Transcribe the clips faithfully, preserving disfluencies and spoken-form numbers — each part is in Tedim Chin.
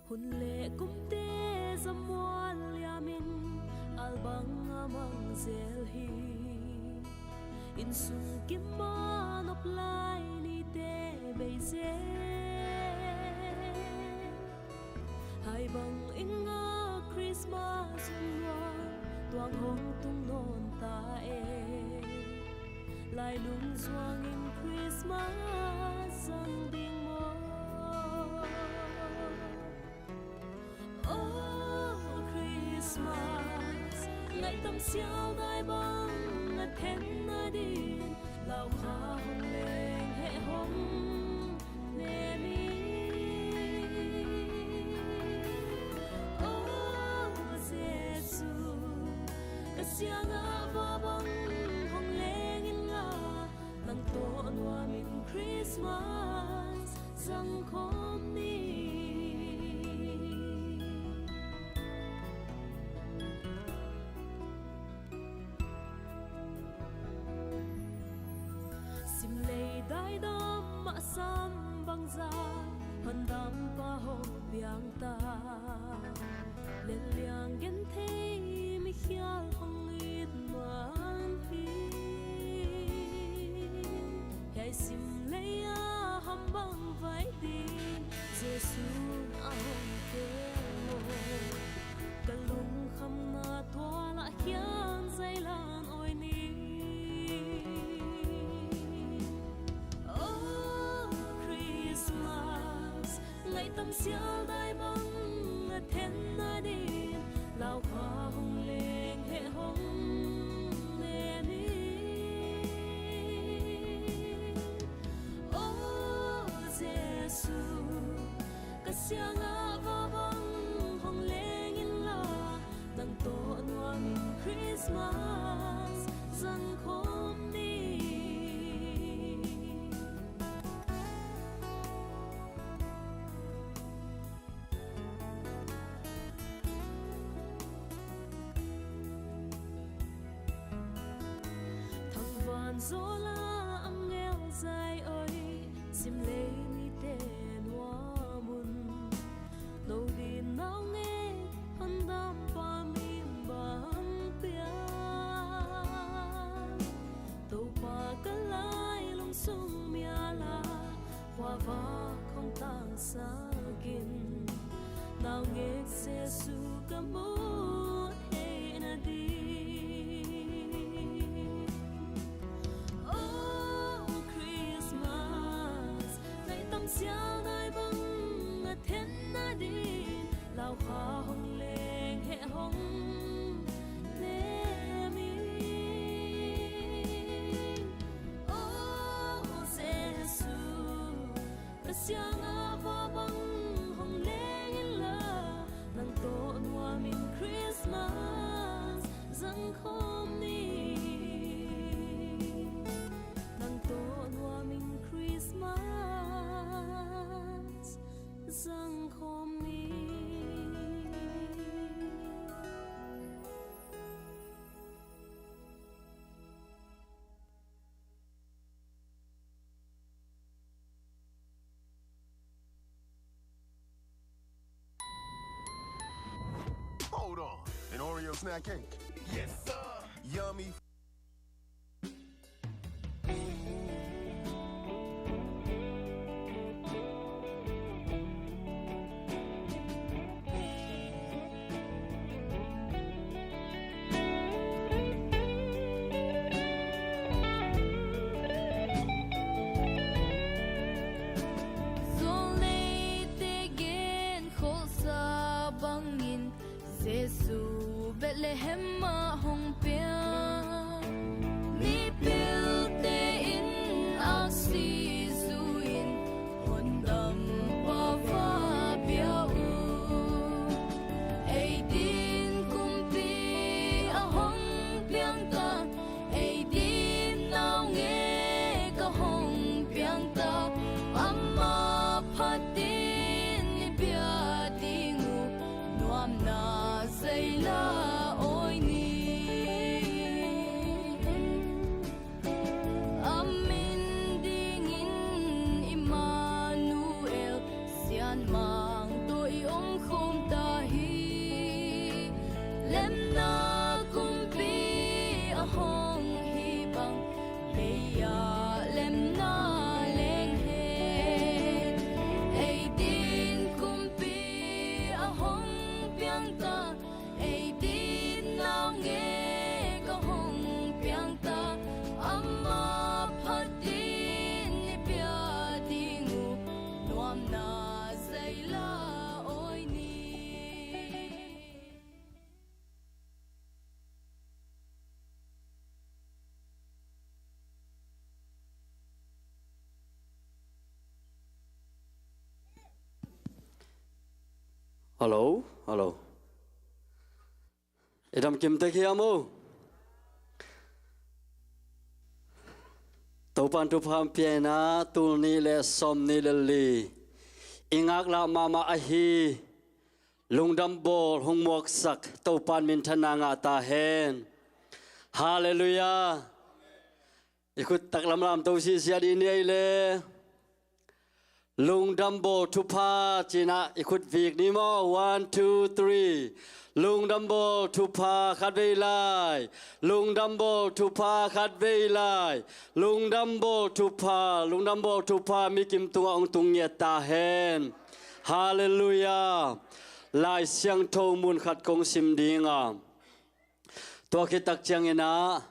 Hun le kumte zamual liamin albang a mang zel hi. Innsung kim a nop lai nite bei zel. Hai bang inga Christmas hun nuam tuang hong tung nawn ta e. Lailung zuangin Christmas zang ding maw? Oh Christmas, ngaihtam sial dai bang a then nadin laukha hong leng heh hong nem in. Oh Jesu, ka siangah va bang hong leng in la, nang tawh nuamin Christmas zang khawm ni. Simlei daidam mahsam bangza hondampa hong piang ta. Lelliang genthei mikhial hong it man hi. Hiai simlei a hambang vai ding Jesu a hong tel maw? Ka lungkhamna tualah khian zailan awi ni. Oh Christmas, ngaihtam sial dai bang a then nadin laukha hong leng heh hong nem in. Oh Jesu, ka siangah va bang hong leng in la, nang tawh nuamin Christmas zang khawm ni. Thangvan zawla angel zai oi, simlei mite nuam un. No din nau ngei hondampa min bang piang. Topa ka lailung sung miala khuavak hong tangsak in, naungek Jesu ka muh theih nading. Oh Christmas, ngaihtam sial dai bang a then nadin laukha hong leng heh hong nem in. Oh Jesu, ka siangah va bang hong leng in la, nang tawh nuamin Christmas zang khawm ni. Nang tawh nuamin Christmas zang khawm ni. Hold on. An Oreo snack cake? Yes, sir. Yummy. Zawlneite gen kholhsa bangin Jesu Bethlehem ah hong piang. Hello, hello. I dam kim tek hiam o? Topan thupha hong pia in ah, tul nih le sawmnih le li i ngaklah mahmah ahi lungdam bawl hong muaksak Topan minthanna ngah ta hen. Halleluiah. I khut taklam lamto sisia dih ni ei le. Lungdam bawl thupha ci-in ah i khut vik ni maw? One, two, three. Lungdam bawl thupha khat vei lai. Lungdam bawl thupha khat vei lai. Lungdam bawl thupha, lungdam bawl thupha mi kim tungah hong tung ngiat ta hen. Halleluiah. Lai Siangtho mun khat kong sim ding a, tua khit tak ciangin ah,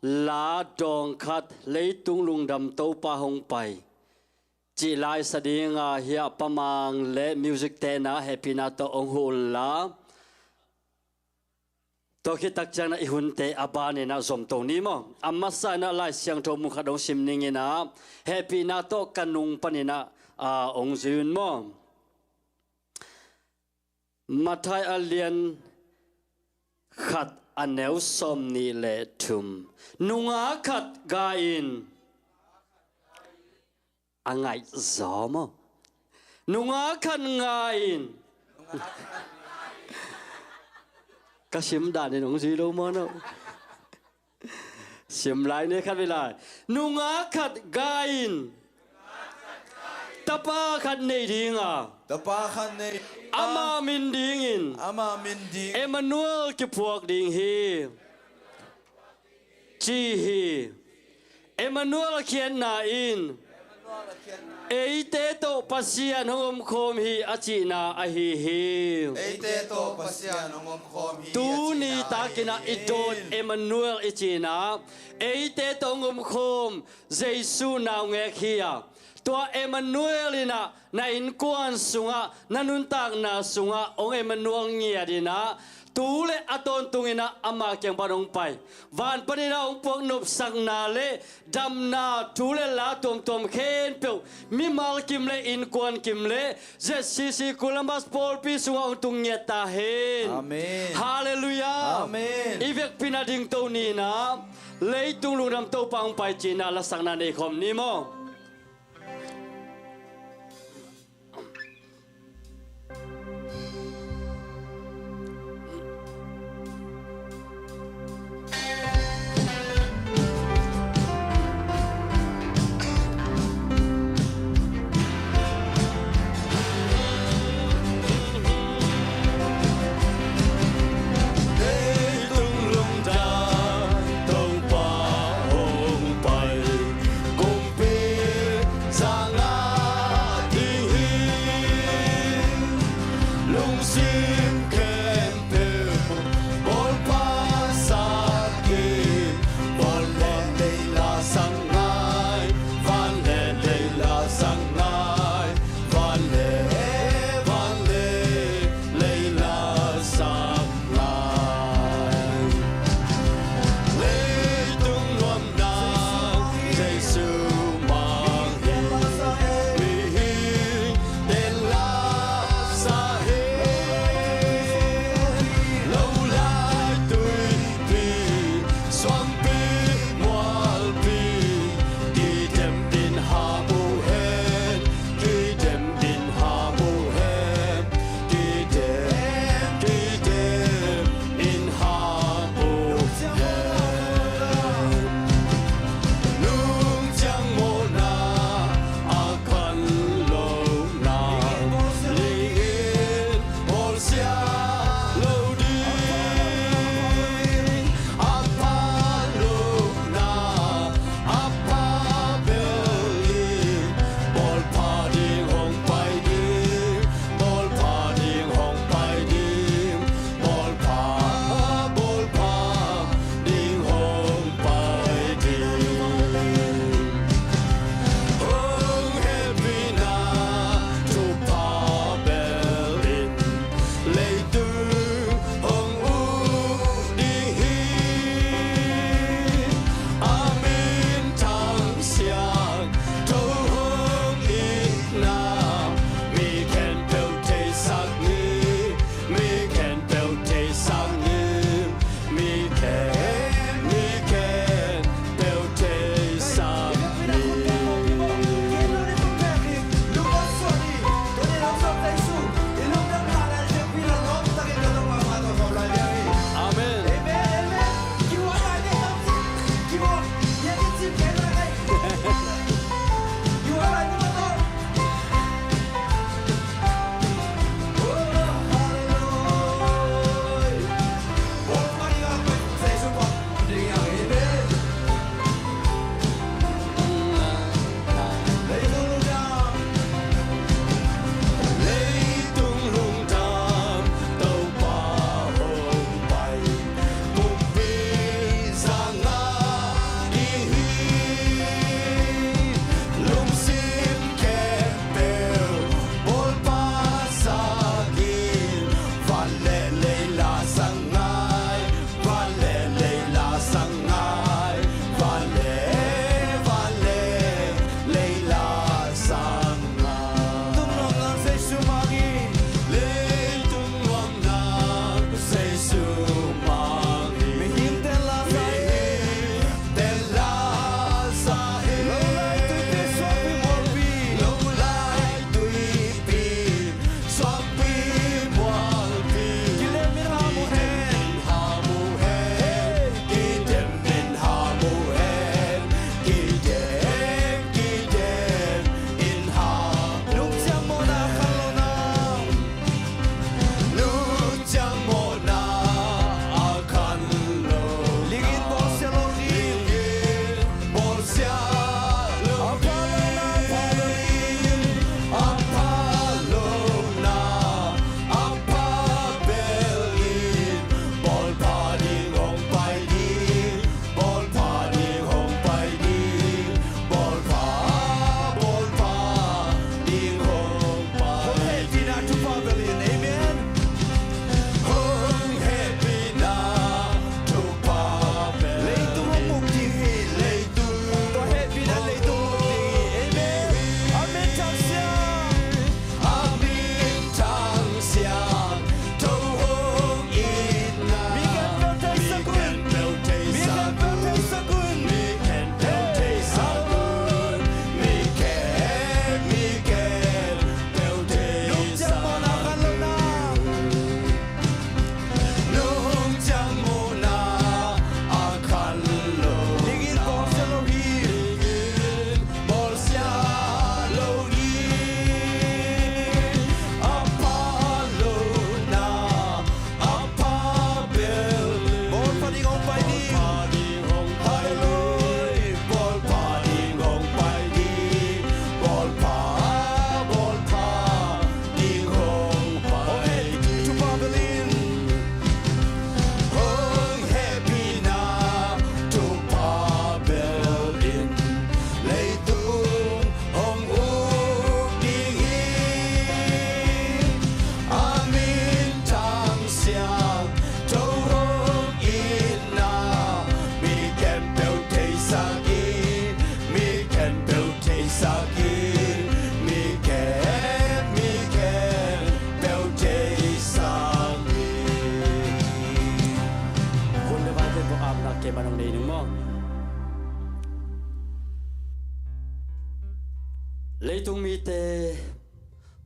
la dawng khat, Leitung Lungdam Topa Hong Pai cih la i sa ding a, hiah Pa Mang le music te in ah hehpihna tawh hong huh unla. Tua khit tak ciangin ah i hunte a ban in ah zom to ni maw? A masa in ah Lai Siangtho mun khat hong sim ning in ah, hehpihna tawh ka nung panin ah, ah, hong zui un maw? Matthai a lian khat, a neu sawmnih le thum. Nungak khat gai in. A ngaih zaw maw? Nungak khat ngai in. Ka sim dan in hong zui lo maw no? Sim lai ni, khat vei lai. Nungak khat gai in. Tapa khat nei ding a. Tapa khat nei ding a. Ama min dingin. Ama min ding. Emmanuel kiphuak ding hi, ci hi. Emmanuel a khiatna in, eite tawh Pasian hong omkhawm hi a cihna ahi hi. Eite tawh Pasian hong omkhawm hi a cihna ahi hi. Tuni takin ah i dawn Emmanuel i cihna, eite tawh hong omkhawm Jesu naungek hi a, tua Emmanuel in ah na innkuan sungah, na nuntakna sungah hong Emmanuel ngiat in ah, tu le a tawntungin ah ama kiang pan hong pai. Van panin ah hong puak nopsakna le damna, thu le la tuamtuam khempeuh, mimal kim le innkuan kim le Z C C Columbus pawlpi sungah hong tung ngiat ta hen. Amen. Halleluiah. Amen. I vekpi-in ah dingto ni in ah, Leitung Lungdam Topa Hong Pai cihna lasakna nei khawm ni maw? Leitung lungdam Topa hong pai, kumpi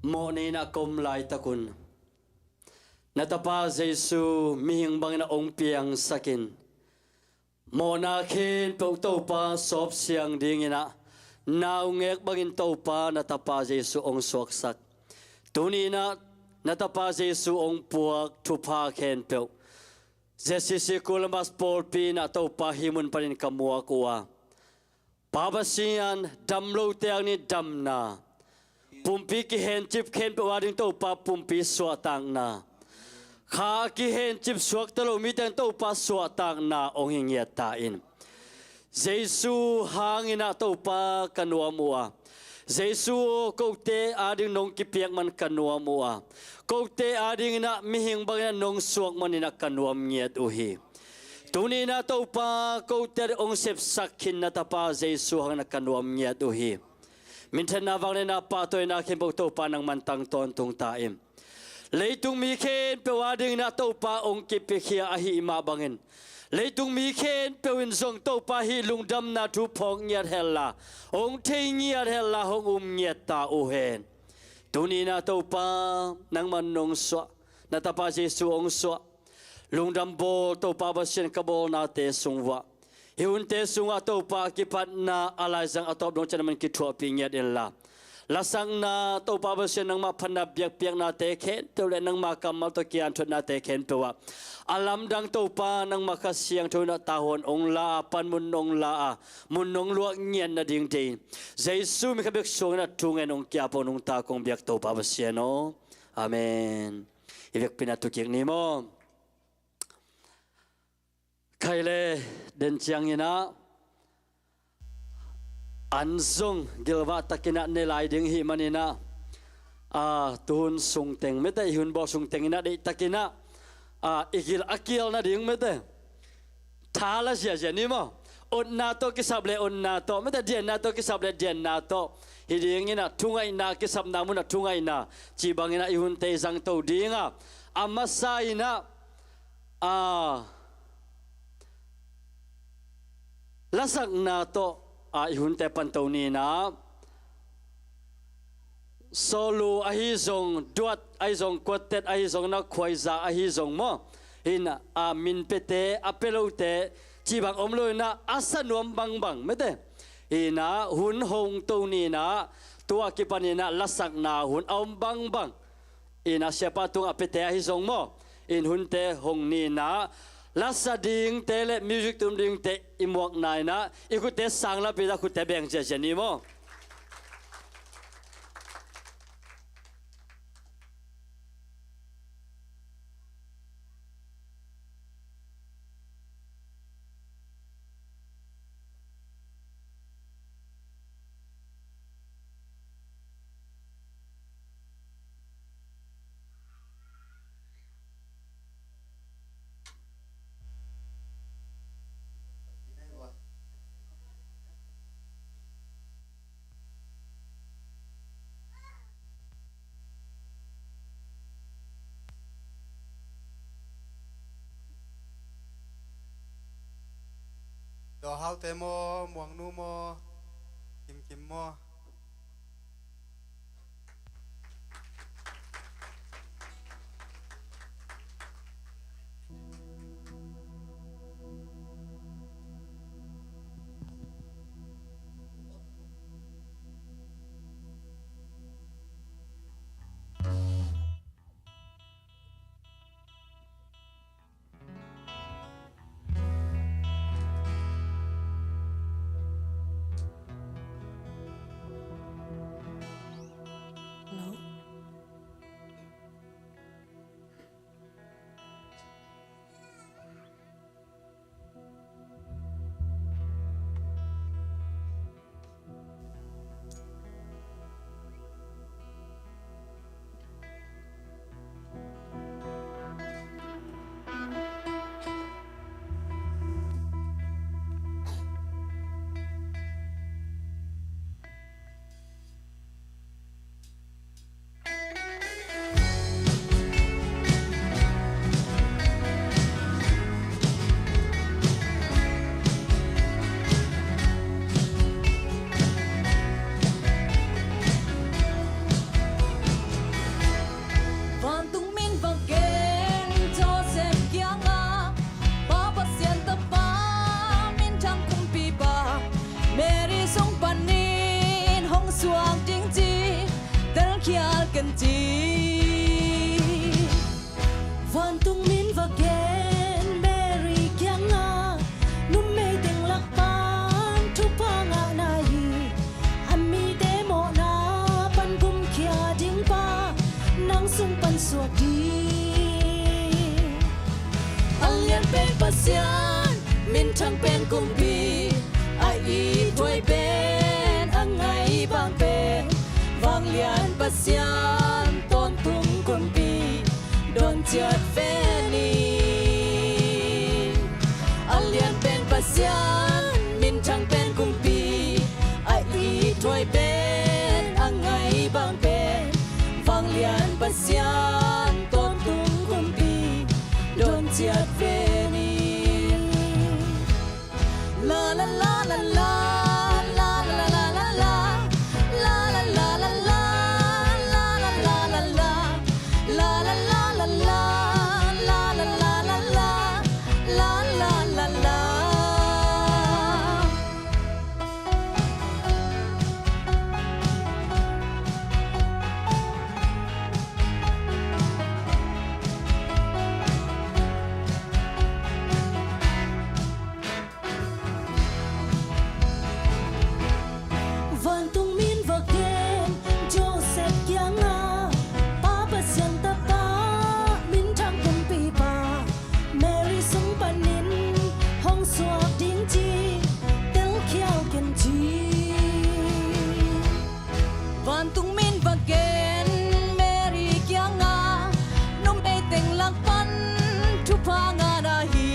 Mawhna in a ka om laitakun na tapa Jesu mihing bangin a hong piangsakin, mawhna khempeuh Topa sawpsiang dingin a naungek bangin Topa na tapa Jesu hong suaksak. Tuni in a na tapa Jesu hong puak thupha khempeuh Z C C Columbus pawlpi in a Topa hih mun panin ka muak uh a, Pa Pasian, dam lote ading in damna, pumpi kihencip khempeuh ading Topa pumpi suahtakna, kha a kihencip suakta lo mite ading Topa suahtakna hong hi ngiat ta in. Jesu hangin a Topa ka nuam uh a, Jesu aw, kote ading nong kipiak man ka nuam uh a, kote adingin a mihing bangin a nong suak manin a ka nuam ngiat uh hi. Tuni in a Topa, kote ading hong sepsak khin na tapa Jesu hangin a ka nuam ngiat uh hi. Minthanna, vangliatna, pahtawina khempeuh Topa nangman tang tawntung ta in. Leitung mi khempeuh adingin a Topa hong kipiakhia ahih mah bangin, leitung mi khempeuh in zong Topa hih lungdamna thu phawk ngiat henla, hong thei ngiat henla, hong um ngiat ta uh hen. Tuni in a Topa, nangman nong suah, na tapa Jesu hong suah lungdam bawl Topa Pasian, ka bawlnate sung uah, hih hunte sungah Topa a kipatna a laizang a tawp dong ciang nangman kithuahpih ngiat inla, lasakna Topa Pasian, nangmah phatna biakpiaknate khempeuh le nangmah kammal tawh kianthuatnate khempeuh ah a lamdang Topa nangmah Kha Siangtho in a tavuan hong la a, panmun hong la a, mun hong luah ngiat nading deih in, Jesu min khat bek suangin a thungen hong ki-ap, hong nungta kong biak Topa Pasian aw. Amen. I vekpi in a tu kik ni maw? Khaile, den ciangin a an zong gilvah takin a ne lai ding i hih manin a, a, tuhun sungteng mete, i hun bawl sungteng in a deih takin a, a, i gil a kial nading mete, tha la ziazia ni maw? Otna tawh kisap le otna tawh mete, dienna tawh kisap le dienna tawh, hi dingin a thungaihna, kisapna mun a thungaihna cih bangin a i hunte i zangto ding a, a masa in a, a, lasakna tawh a i hunte panto ni in a, solo ahi zong, duat ahi zong, quartet ahi zong, na khuaiza ahi zong maw, in a, a minpiate, a pia lote cih bang om lo in a, a sa nuam bangbang mete, in a hun hong to ni in a, tua kipan in a lasakna hun a om bangbang in a, siapa tungah piate ahi zong maw, in hunte hong ni in a, lasa dingte le music tum dingte i muakna in a, i khutte sang lapi a, khutte beng ziazia ni maw? Dawhaute maw, Muangnu maw, Kimkim maw? ken ci. Vantung min va gen Mary kiangah, numei teng lak pan thupha ngahna hi. A mite mawhna pan gumkhia ding pa, nang sung pan suak ding. A lian pen Pasian, minthang pen kumpi, a ithuai pen, a ngaibang pen, vanglian Pasian, tawntung kumpi, dawn ciat ve ni. A lian pen Pasian, minthang pen kumpi, a ithuai pen, a ngaibang pen, vanglian Pasian, tawntung kumpi, dawn ciat ve ni. La la la la la, la la la la la, la la la la la, la la la la la, la la la la la, la la la la la, la la la la. Vantung min va gen Joseph kiangah, Pa Pasian tapa, minthang kumpipa, Mary sung panin hong suak ding ci, telkhial ken ci. Vantung min va gen Mary kiangah, numei teng lak pan thupha ngahna hi.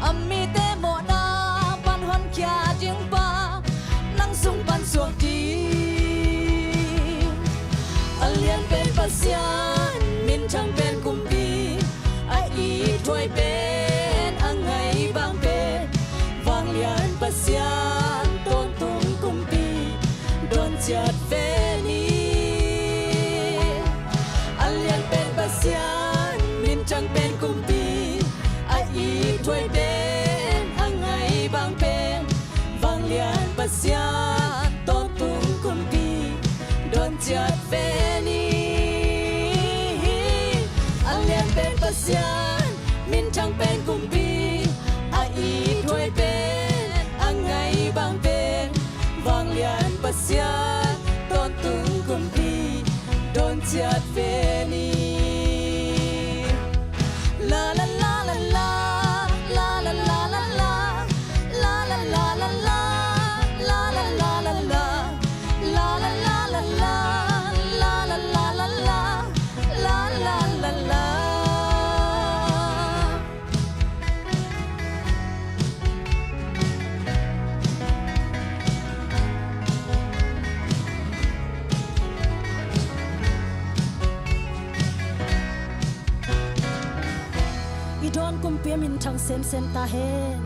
A mite mawhna pan honkhia ding pa, nang sung pan suak ding. A lian pen Pasian, minthang pen kumpi, a ithuai pen, a ngaibang pen, vanglian Pasian, tawntung kumpi, dawn ciat ve ni. A lian pen Pasian, minthang pen kumpi, a ithuai pen, a ngaibang pen, vanglian Pasian, tawntung kumpi, dawn ciat ve ni. A lian pen Pasian, minthang pen kumpi, a ithuai pen, a ngaibang pen, vanglian Pasian, tawntung kumpi, dawn ciat ve ni. La la la la la, la la la la la, la la la la la, la la la la la, la la la la la, la la la la la, la la la la. I dawn kumpi a minthang semsem ta hen.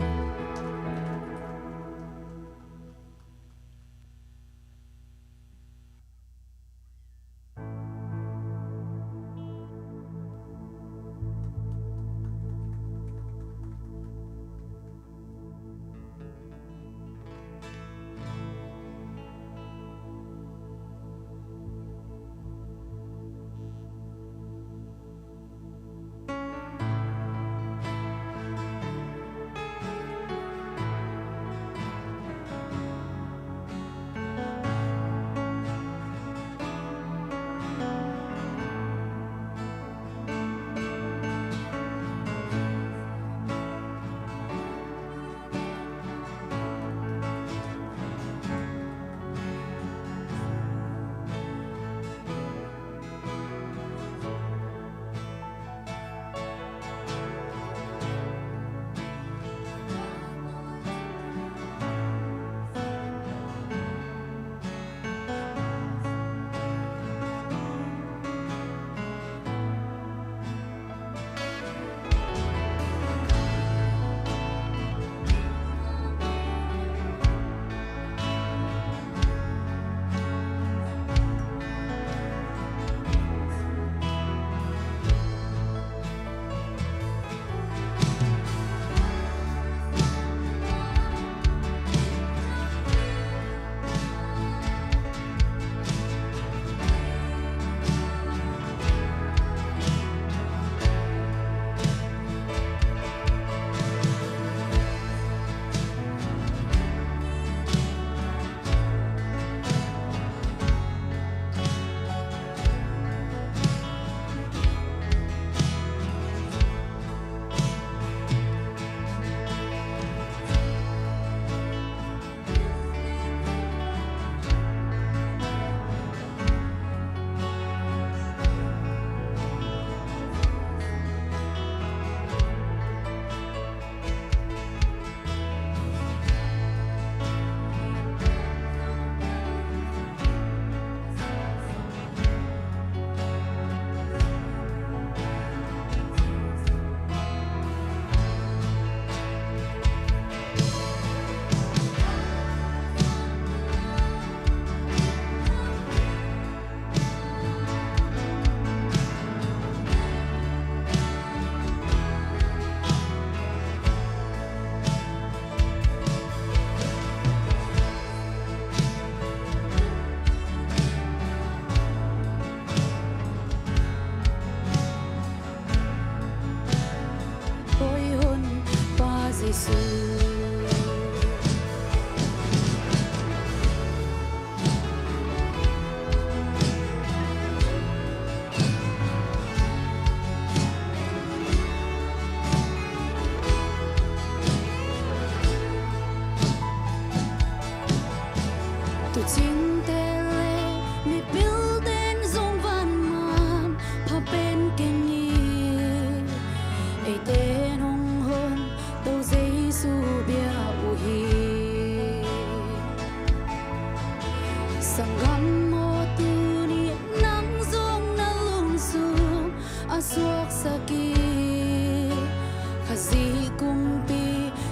Khazih kumpi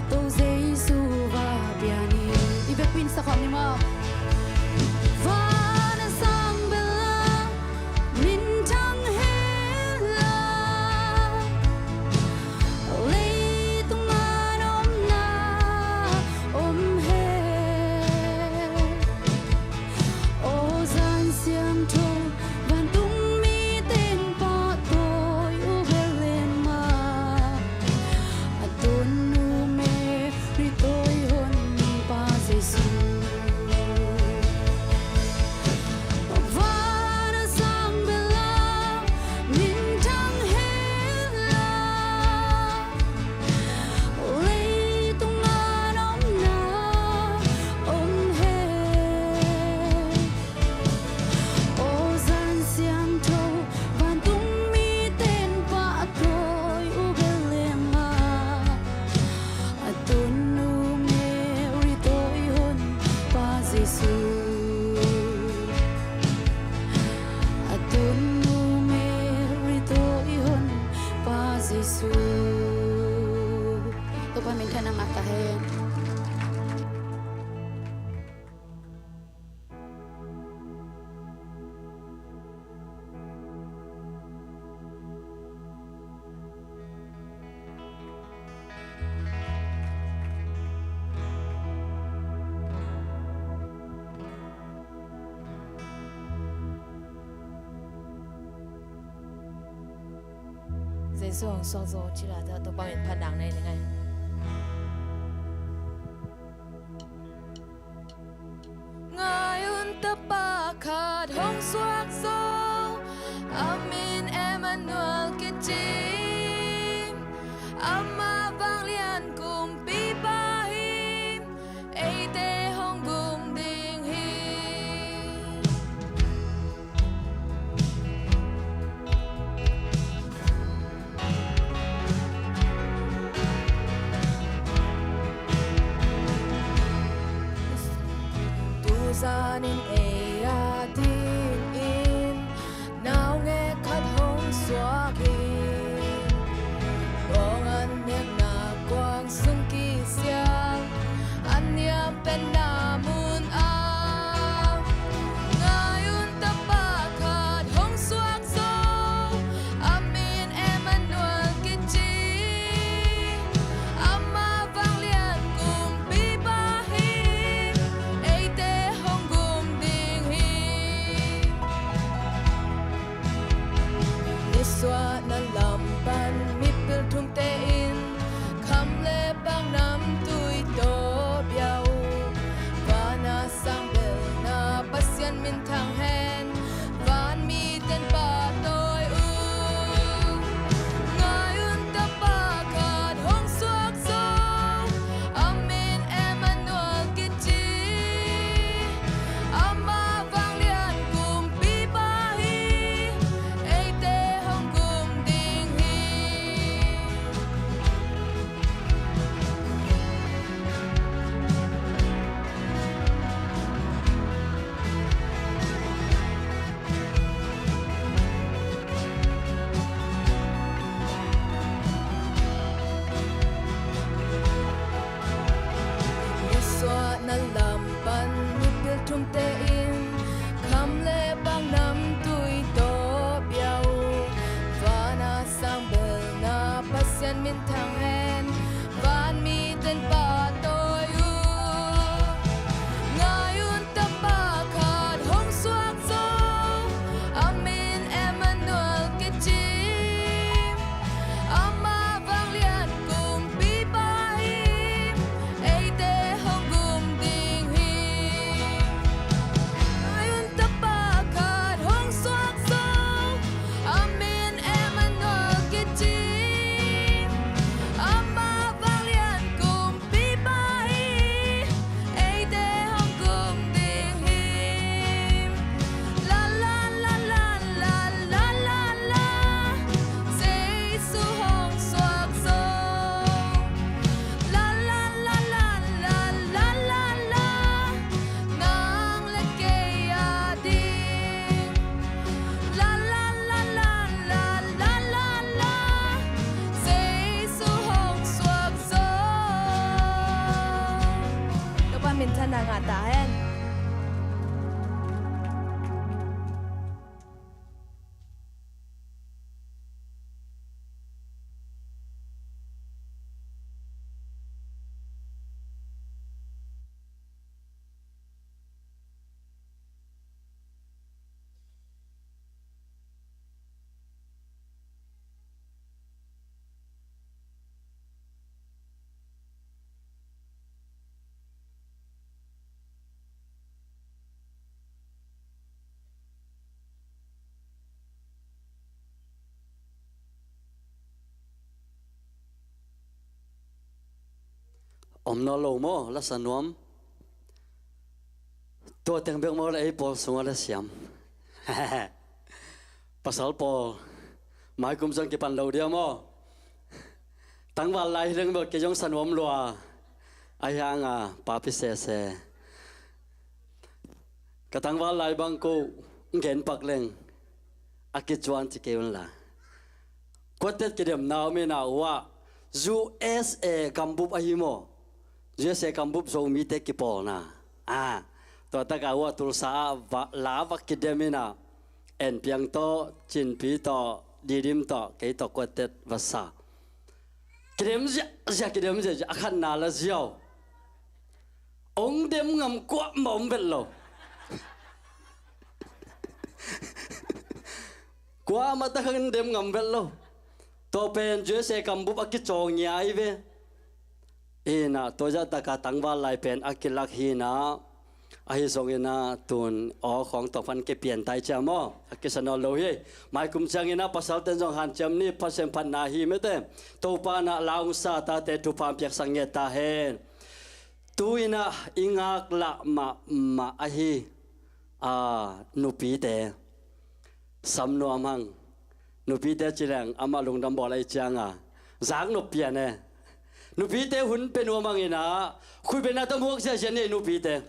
Topa Jesu va pian hi. I vekpi in sa khawm ni maw? Van a sang bel a min thang hen la, leitung a na omna om hen. Aw Zan Siangtho, vantung mite in pahtawi uh bel em a, a tunnu Mary tawi hon Pa Jesu. Van a sang bel a min thang hen la, leitung a na omna om hen. Aw Zan Siangtho, vantung mite in pahtawi uh bel em a, a tunnu Mary tawi hon Pa Jesu. A tunnu Mary tawi hon Pa Jesu. Topa min thang ngah ta hen. Jesu hong suak zo thil a, Topa min phatna nei ni ngai. Ngai un, tapa khat hong suak zo, a min Emmanuel kici. Amah vanglian kumpipa hi, eite hong gum ding hi. Tuzan in ei a dingin naungek khat hong suak hi. Bawng an nekna kuang sung kisial, an niam penna mun ah. Ngai un, tapa khat hong suak zo, a min Emmanuel kici. Amah vanglian kumpipa hi, eite hong gum ding hi. Nisuahna lam pan mipil thumte in kham le pang namtui tawh bia uh. Van a sang belna Pasian min thang hen, van mite in pahtawi uh. Ngai un, tapa khat hong suak zo, a min Emmanuel kici. Amah vanglian kumpipa hi, eite hong gum ding Nuam lo maw, la sa nuam. Tua teng bek maw, la ei pawl sungah la siam. Pasal pawl, mai kum ciang kipan lo dia maw. Tangval lai hi leng bel kei zong sa nuam lua. Ahi hanga papi sese. Ka tangval lai bang ko gen pak leng a kicuan ci kei un la. Quartet kidemna om ina, U S A gambup ahi maw? U S A gambup Zomite kipawlna. Ah, tua taka U S A Tulsa ah va, la va kidem ina, En Piang tawh, Cin Pi tawh, Didim tawh, kei tawh quartet va sa. Kidem ziahziah, kidem ziahziah, a khatna la ziau. Ong dem ngam kuamah om vet lo. Kuamah tak hangin dem ngam vet lo. Tua pen U S A gambup a kicaw ngiai ve. Ina, tua zah taka tangval lai pen a kilak hi ina. Ahi zongina tun aw khawng tawh pan kipian tai cia maw? A kisa nawn lo hi. Mai kum ciangina pasalten zong hanciam ni, Pasian phatna hi mete. Topa na laungsa tate thupha piaksak nge ta hen. Tu ina i ngaklah mahmah ahi, a, nupite. Sam nuam hang. Nupite ci leng amah lungdam bawl ahi cianga zak nop pian e. Nupite hun pe nuam hang ina, khuibenna tawh muak ziahziah ni nupite.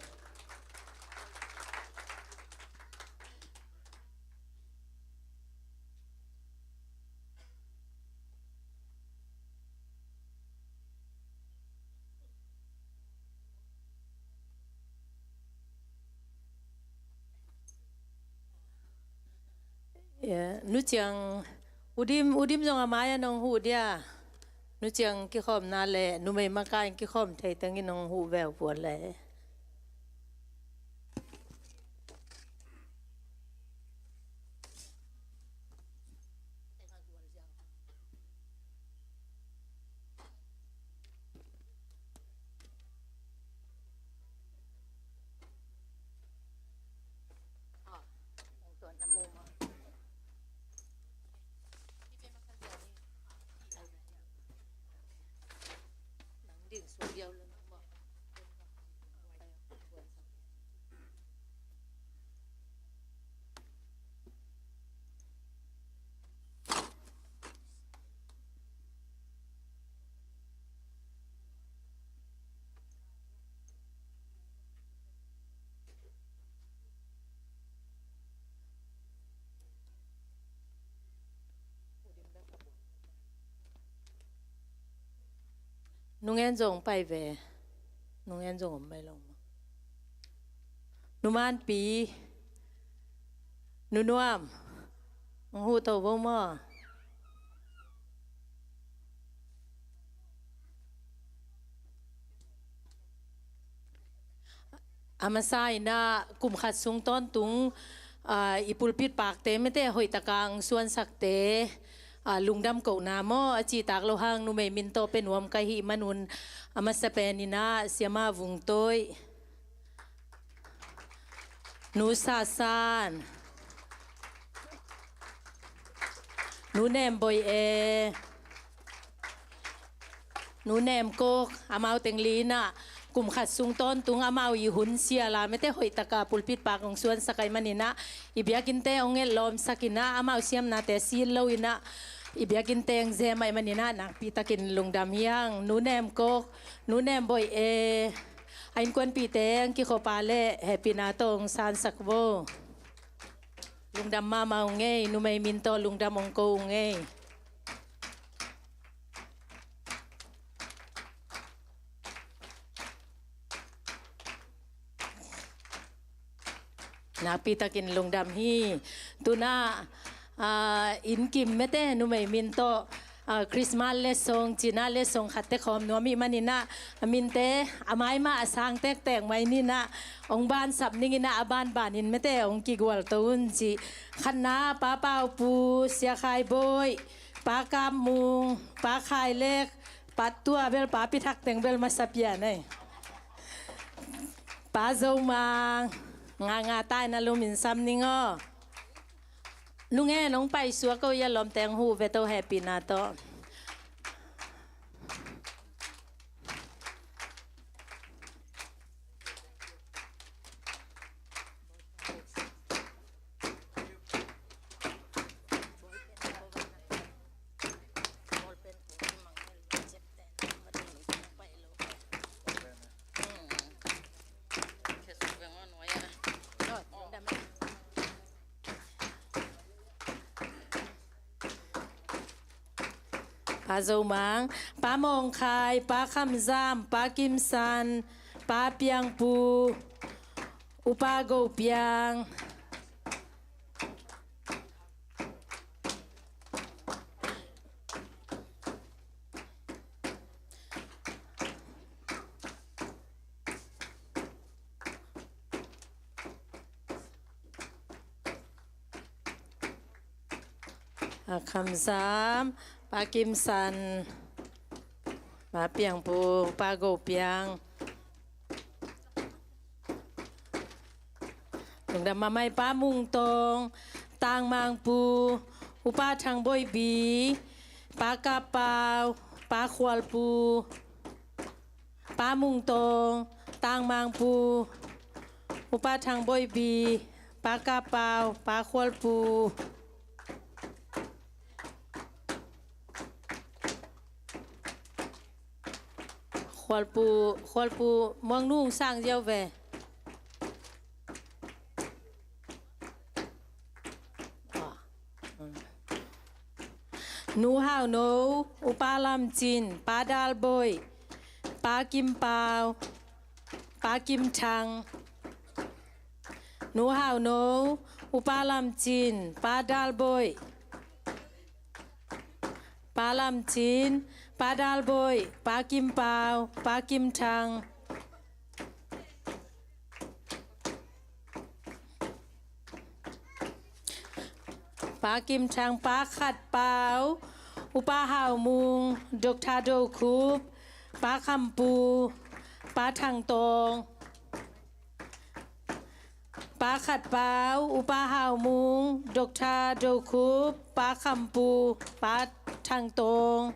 Yeah, Nu Ciang, U Dim, U Dim zong a mai-ah nong huh dia. Nu Ciang kikhawmna le numei makaih in kikhawm thei tengin nong huh veu pua le. Nungen zong pai ve. Nungen zong om mai lo maw? Nu Manpi, Nu Nuam, hong huh to vo maw? A masa ina kum khat sung tawntung, ah, i pulpit pakte mete hoihtaka ang suansakte, ah, lungdam kohna maw a cihtak lo hang numei min tawh pe nuam ka hih manun a masa pen ina Siama Vungtoih, Nu Sasan, Nu Nem Boih e, Nu Nem Kok, amau teng li ina kum khat sung tawntung amau i hun siala mete hoihtaka pulpit pak hong suansak ahih manina i biakinnte hong etlawmsak ina amau siamnate sit lo ina i biakinnte hong zem ahih manina nakpitakin lungdam hi hang. Nu Nem Kok, Nu Nem Boih e, a innkuanpihte hong kikhop a le hehpihna tawh hong sansak vo. Lungdam mahmah ung ei, numei min tawh lungdam hong ko ung ei. Nakpitakin lungdam hi. Tuna, ah, Inn Kim mete numei min tawh, ah, Christmas letsong, cina letsong khatte khawm nuam ahih manina a minte a mai mah a sang tektek mai nina hong bansap ningina a banbanin mete hong kigualto un ci. Khatna Pa Pau Pu, Sia Khai Bawi, Pa Kap Mung, Pa Khai Lek, Pa Tua bel, Pa Pi Thak teng bel masa pian ei. Pa Zo Mang, nga nga tai na lumin sam ning aw. Nungen hong paisuak ko ia lawmte hong huh ve to hehpihna tawh. Pa Zo Mang, Pa Mawng Khai, Pa Kham Zam, Pa Kim San, Pa Piang Pu, Upa Go Piang. Pa Kham Zam, Pa Kim San, Pa Piang Pu, Pa Go Piang. Lungdam mahmah. Pa Mung Tawng, Tang Mang Pu, Upa Thang Boih Bi, Pa Kap Pau, Pa Khual Pu. Pa Mung Tawng, Tang Mang Pu, Upa Thang Boih Bi, Pa Kap Pau, Pa Khual Pu. Khual Pu, Khual Pu, Muang Nu sang ziau ve. Nu Hau No, Upa Lam Cin, Pa Dal Boih, Pa Kim Pau, Pa Kim Thang. Nu Hau No, Upa Lam Cin, Pa Dal Boih, Pa Lam Cin, Pa Dal Boih, Pa Kim Pau, Pa Kim Thang. Pa Kim Thang, Pa Khat Pau, Upa Hau Mung, Doktor Do Khup, Pa Kham Pu, Pa Thang Tawng. Pa Khat Pau, Upa Hau Mung, Doktor Do Khup, Pa Kham Pu, Pa Thang Tawng.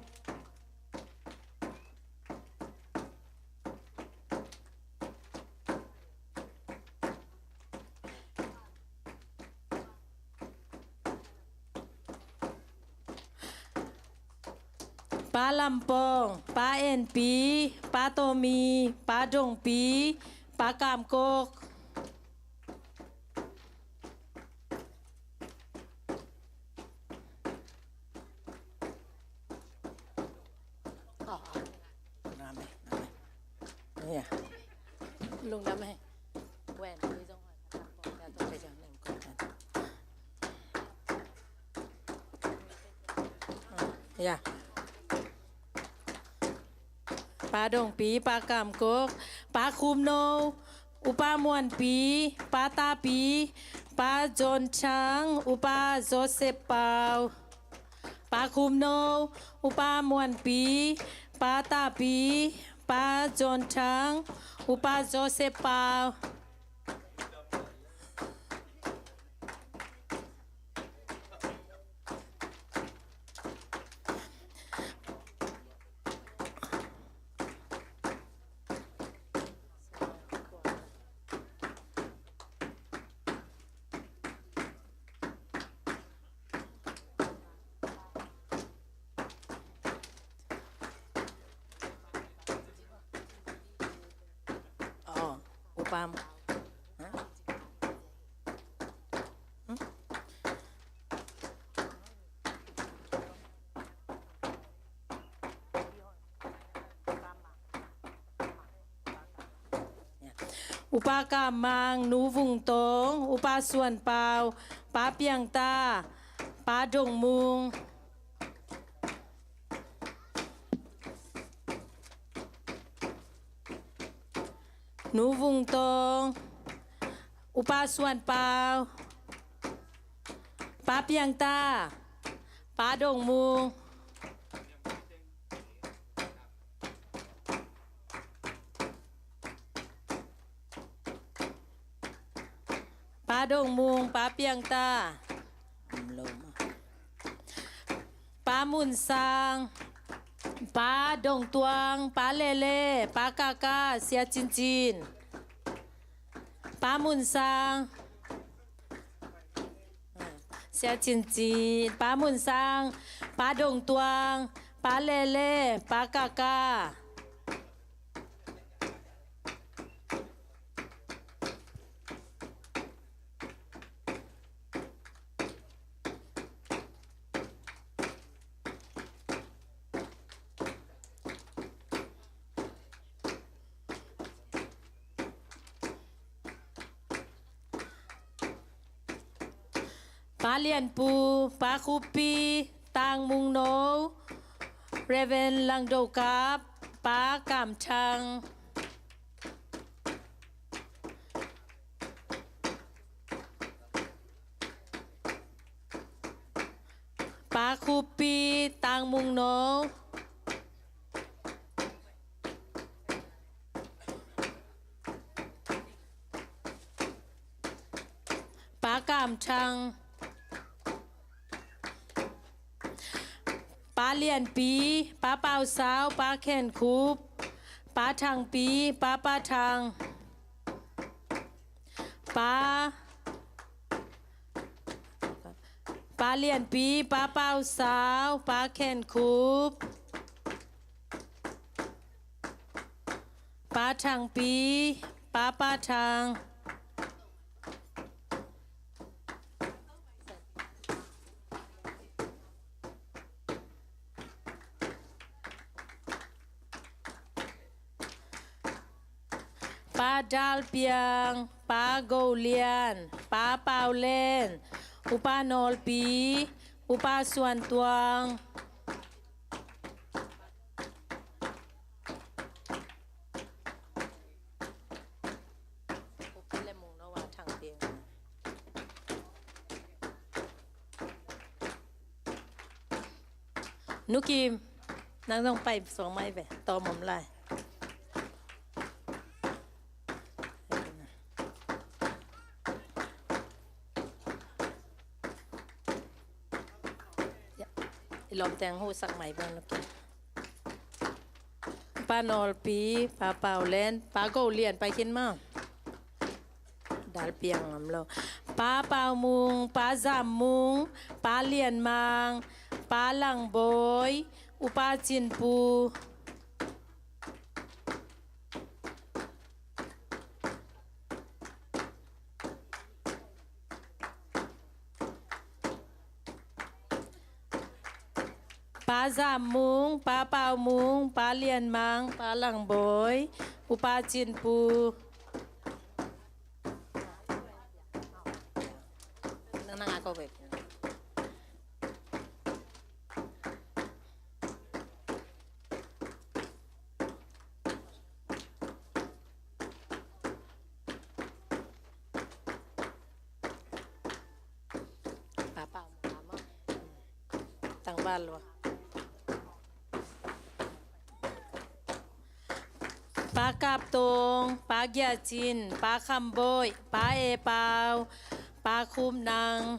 Pa Lam Pawng, Pa En Pi, Pa Taw Mi, Pa Dong Pi, Pa Kam Kok. Pa Dong Pi, Pa Kam Kok, Pa Khum No, Upa Muan Pi, Pa Ta Pi, Pa John Chang, Upa Joseph Pau. Pa Khum No, Upa Muan Pi, Pa Ta Pi, Pa John Chang, Upa Joseph Pau. Upa Kam Mang, Nu Vung Tawng, Upa Suan Pau, Pa Piang Ta, Pa Dong Mung. Nu Vung Tawng, Upa Suan Pau, Pa Piang Ta, Pa Dong Mung. Pa Dong Mung, Pa Piang Ta. Pa Mun Sang, Pa Dong Tuang, Pa Lele, Pa Kaka, Sia Cin Cin. Pa Mun Sang, Sia Cin Cin, Pa Mun Sang, Pa Dong Tuang, Pa Lele, Pa Kaka. Pa Lianpu, Pa Khuppi, Tang Mung No, Reverend Lang Do Kap, Pa Kam Thang. Pa Khuppi, Tang Mung No. Pa Kam Thang. Pa Lianpi, Pa Pau Sau, Pa Khen Khup, Pa Thang Pi, Pa Pa Thang. Pa, Pa Lianpi, Pa Pau Sau, Pa Khen Khup, Pa Thang Pi, Pa Pa Thang. Pa Dal Piang, Pa Go Lian, Pa Pau Len, Upa Nawl Pi, Upa Suan Tuang. Nu Kim, nang zong pai suang mai ve, tawm om lai. I lawmte hong huhsak mai bang, Nu Kim. Pa Nawl Pi, Pa Pau Len, Pa Go Lian, pai khin maw. Dal Piang om lo. Pa Pau Mung, Pa Zam Mung, Pa Lian Mang, Pa Lang Bawi, Upa Cin Pu. Pa Zam Mung, Pa Pau Mung, Pa Lian Mang, Pa Lang Bawi, Upa Cin Pu. Nang, nang a ko bek. Papa, mama. Tangval wa. Pa Kap Tong, Pa Gia Cin, Pa Kham Bawi, Pa E Pau, Pa Khum Nang.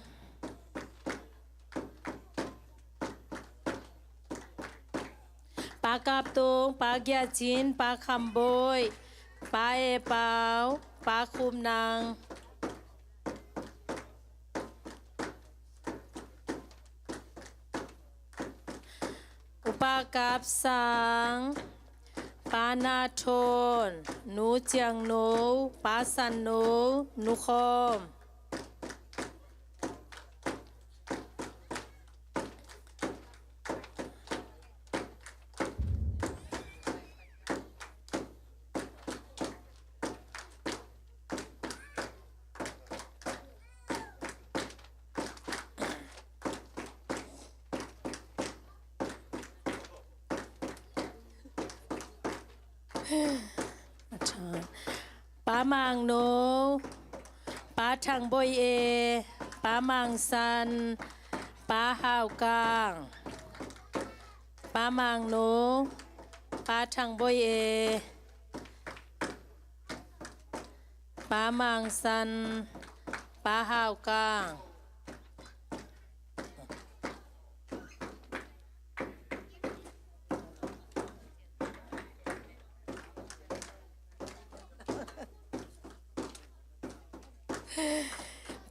Pa Kap Tong, Pa Gia Cin, Pa Kham Bawi, Pa E Pau, Pa Khum Nang. Upa Kap Sang, Pa Na Thon, Nu Ciang No, Pa San No, Nu Khawm. Pa Mang No, Pa Thang Bawi E, Pa Mang San, Pa Hau Kang. Pa Mang No, Pa Thang Bawi E, Pa Mang San, Pa Hau Kang.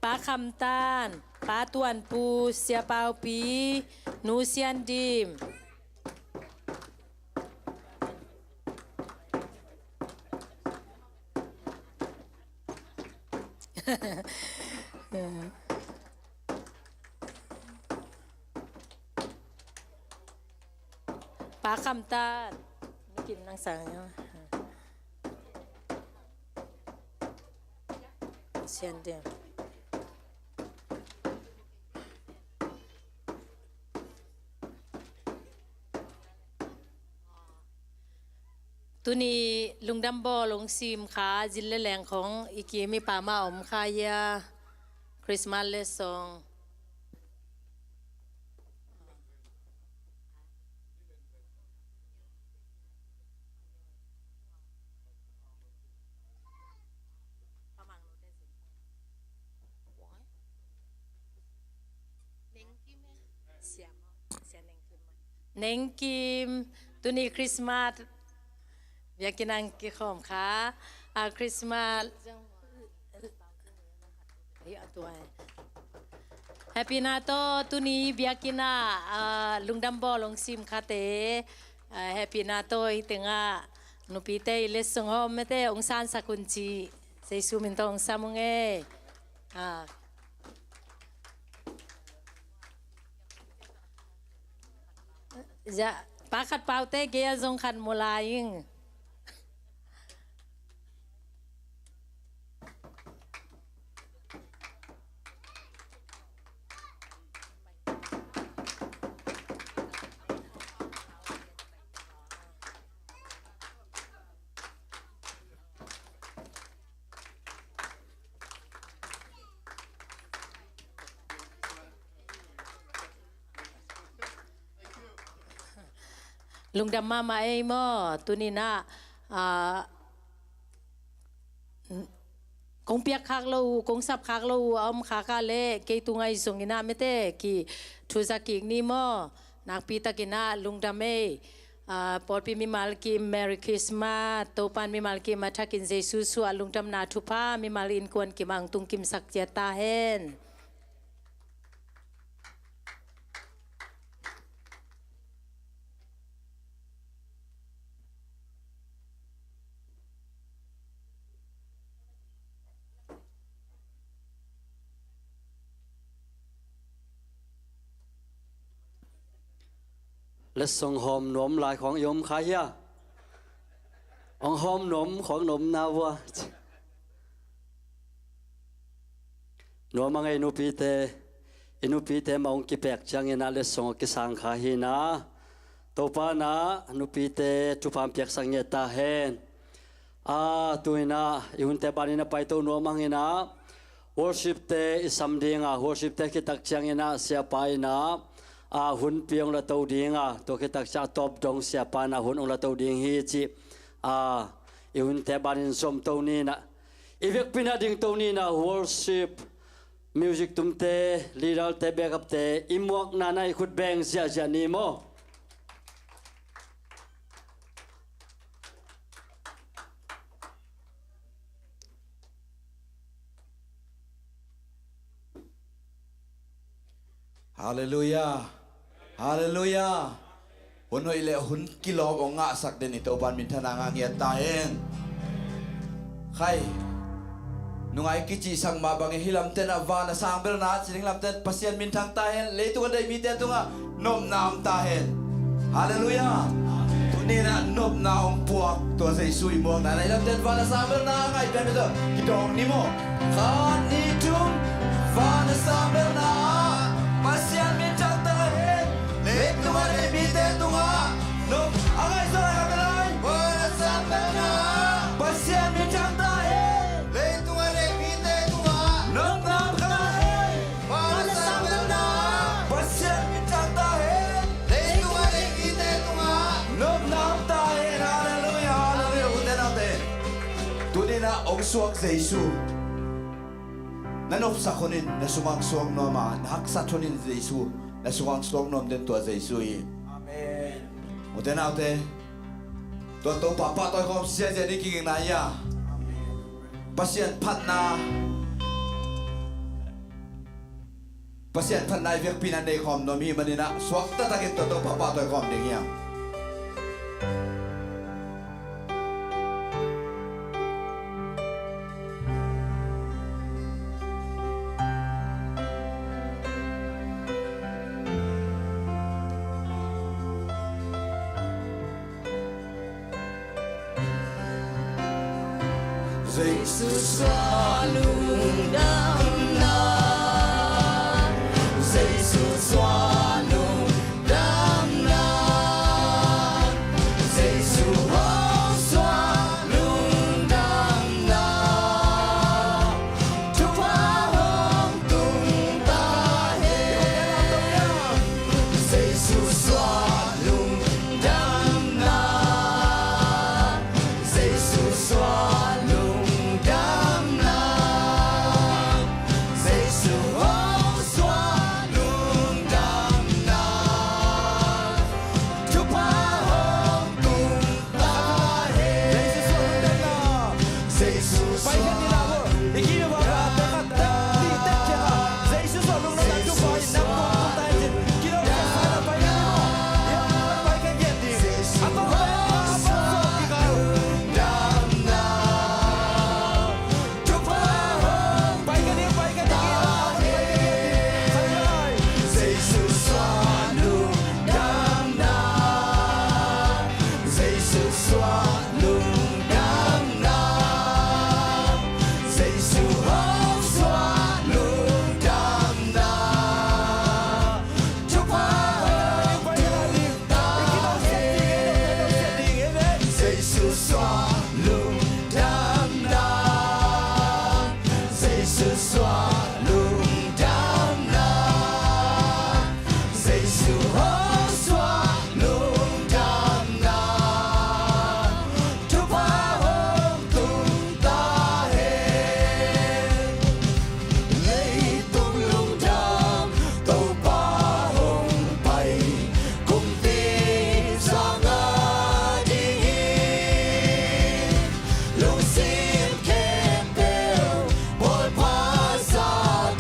Pa Kham Tan, Pa Tuan Pu, Sia Pau Pi, Nu Sian Dim. Pa Kham Tan. Kim nang sang. Sian Dim. Tuni lungdam bawl hong sim kha, zin le leng khong i kim i pam a om kha hia, Christmas letsong. Neng Kim, tuni Christmas biakinn ah kikhawm kha. A Christmas Happy na tawh tuni biakinn ah, ah, lungdam bawl hong sim khate, ah, happy na tawh hih tengah nupite i letsong hawm mete hong sansak un ci. Jesu min tawh hong sam ung e. Ah. Ja, pakhat paute kei a zong khat mu lai ing. Lungdam mahmah ei maw, tuninah, ah, kong piak khak lo uh, kong sap khak lo uh a om khak a leh kei tungah i zong inah mete ki thuza kik ni maw. Nakpi takinah lungdam ei. Ah, pawlpi mimal kim Merry Christmas. Topan mimal kim a thakin Jesu suah lungdamna thupha mimal innkuan kimah hong tungkimsak ciat ta hen. Letsong hawm nuam lai khawng i om kha hia? Hong hawm nuam khawng na om na vua. Nuam a ngei nupite, i nupite mah hong kipek cianginah letsong a kisang kha hinah. Topa nah nupite thupha piaksak ngiat ta hen. A, tuinah i hunte banin a paito nuam hanginah worship-te i sam dinga, worship-te khit tak cianginah siapa inah, a, hun pi hong la to dinga, tua khit tak ciang a tawp dong siapa inah hun hong la to ding hi cih, a, i hunte banin zom to ninah, i vekpi nah ding to ninah, worship music tumte, leader-te, backup-te i muakna nah i khut beng ziahziah ni maw. Halleluiah. Halleluiah. Hun hoih le hun kilawm hong ngahsak den i Topan minthanna ngah ngiat ta hen. Khai, nungai kicihsak mah bangin hih lamtenah van a sang belna ci ding lamten Pasian minthang ta hen. Leitung a deih mite tungah nopna om ta hen. Halleluiah. Tuninah nopna hong puak tua Jesu i muakna nah i lamten van a sang belna a ngaih pian mite kidawng ni maw. Khat ni thum, van a sang belna ah Pasian minthang ta hen. Leitung a deih mite tungah nop a ngaih zaw lai khat lai. Van a sang belna ah Pasian minthang ta hen. Leitung a deih mite tungah nopna om ta hen. Van a sang belna ah Pasian minthang ta hen. Leitung a deih mite tungah nopna om ta hen. Halleluiah, halleluiah. Ute naute, tuninah hong suak Jesu na nopsak hunin na sungah hong suak nuam a, na haksat hunin Jesu na sungah hong suak nuam den tua Jesu hi. Amen. Ute naute, tua Topa pahtawi khawm siasia ni kigingna ia. Pasian phatna, Pasian phatna i vekpi nah nei khawm nuam hi maninah suak taktakin tua Topa pahtawi khawm ding hiam. Jesu suah lungdamna, Jesu suah lungdamna, Jesu hong suah Jesu hong suak lungdamna thupha hong tung ta hen. Leitung lungdam Topa hong pai, kumpi sang a ding hi. Lungsim khempeuh bawlpha sa